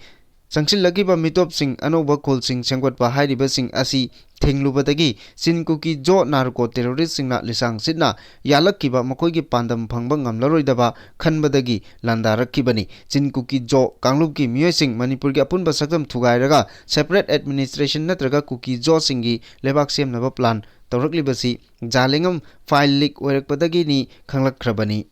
ꯆꯪꯁꯤꯜꯂꯛꯈꯤꯕ ꯃꯤꯇꯣꯞꯁꯤꯡ, ꯑꯅꯧꯕ ꯈꯨꯜꯁꯤꯡ ꯁꯦꯝꯒꯠꯄ ꯍꯥꯏꯔꯤꯕꯁꯤꯡ ꯑꯁꯤ ꯊꯤꯡꯂꯨꯕꯗꯒꯤ ꯆꯤꯟ ꯀꯨꯀꯤ ꯖꯣ narco terroristꯁꯤꯡꯅ ꯂꯤꯁꯥꯡ ꯁꯤꯠꯅ ꯌꯥꯜꯂꯛꯈꯤꯕ ꯃꯈꯣꯏꯒꯤ ꯄꯥꯟꯗꯝ ꯐꯪꯕ ꯉꯝꯂꯔꯣꯏꯗꯕ ꯈꯟꯕꯗꯒꯤ ꯂꯥꯟꯗꯥꯔꯛꯈꯤꯕꯅꯤ꯫ ꯆꯤꯟ ꯀꯨꯀꯤ ꯖꯣ ꯀꯥꯡꯂꯨꯞꯀꯤ ꯃꯤꯑꯣꯏꯁꯤꯡ ꯃꯅꯤꯄꯨꯔꯒꯤ ꯑꯄꯨꯟꯕ ꯁꯛꯇꯝ ꯊꯨꯒꯥꯏꯔꯒ separate administration ꯅꯠꯇ꯭ꯔꯒ ꯀꯨꯀꯤ ꯖꯣꯁꯤꯡꯒꯤ ꯂꯩꯕꯥꯛ ꯁꯦꯝꯅꯕ plan ꯇꯧꯔꯛꯂꯤꯕꯁꯤ ꯖꯥꯂꯦꯡꯉꯝ file leak ꯑꯣꯏꯔꯛꯄꯗꯒꯤꯅꯤ ꯈꯪꯂꯛꯈ꯭ꯔꯕꯅꯤ꯫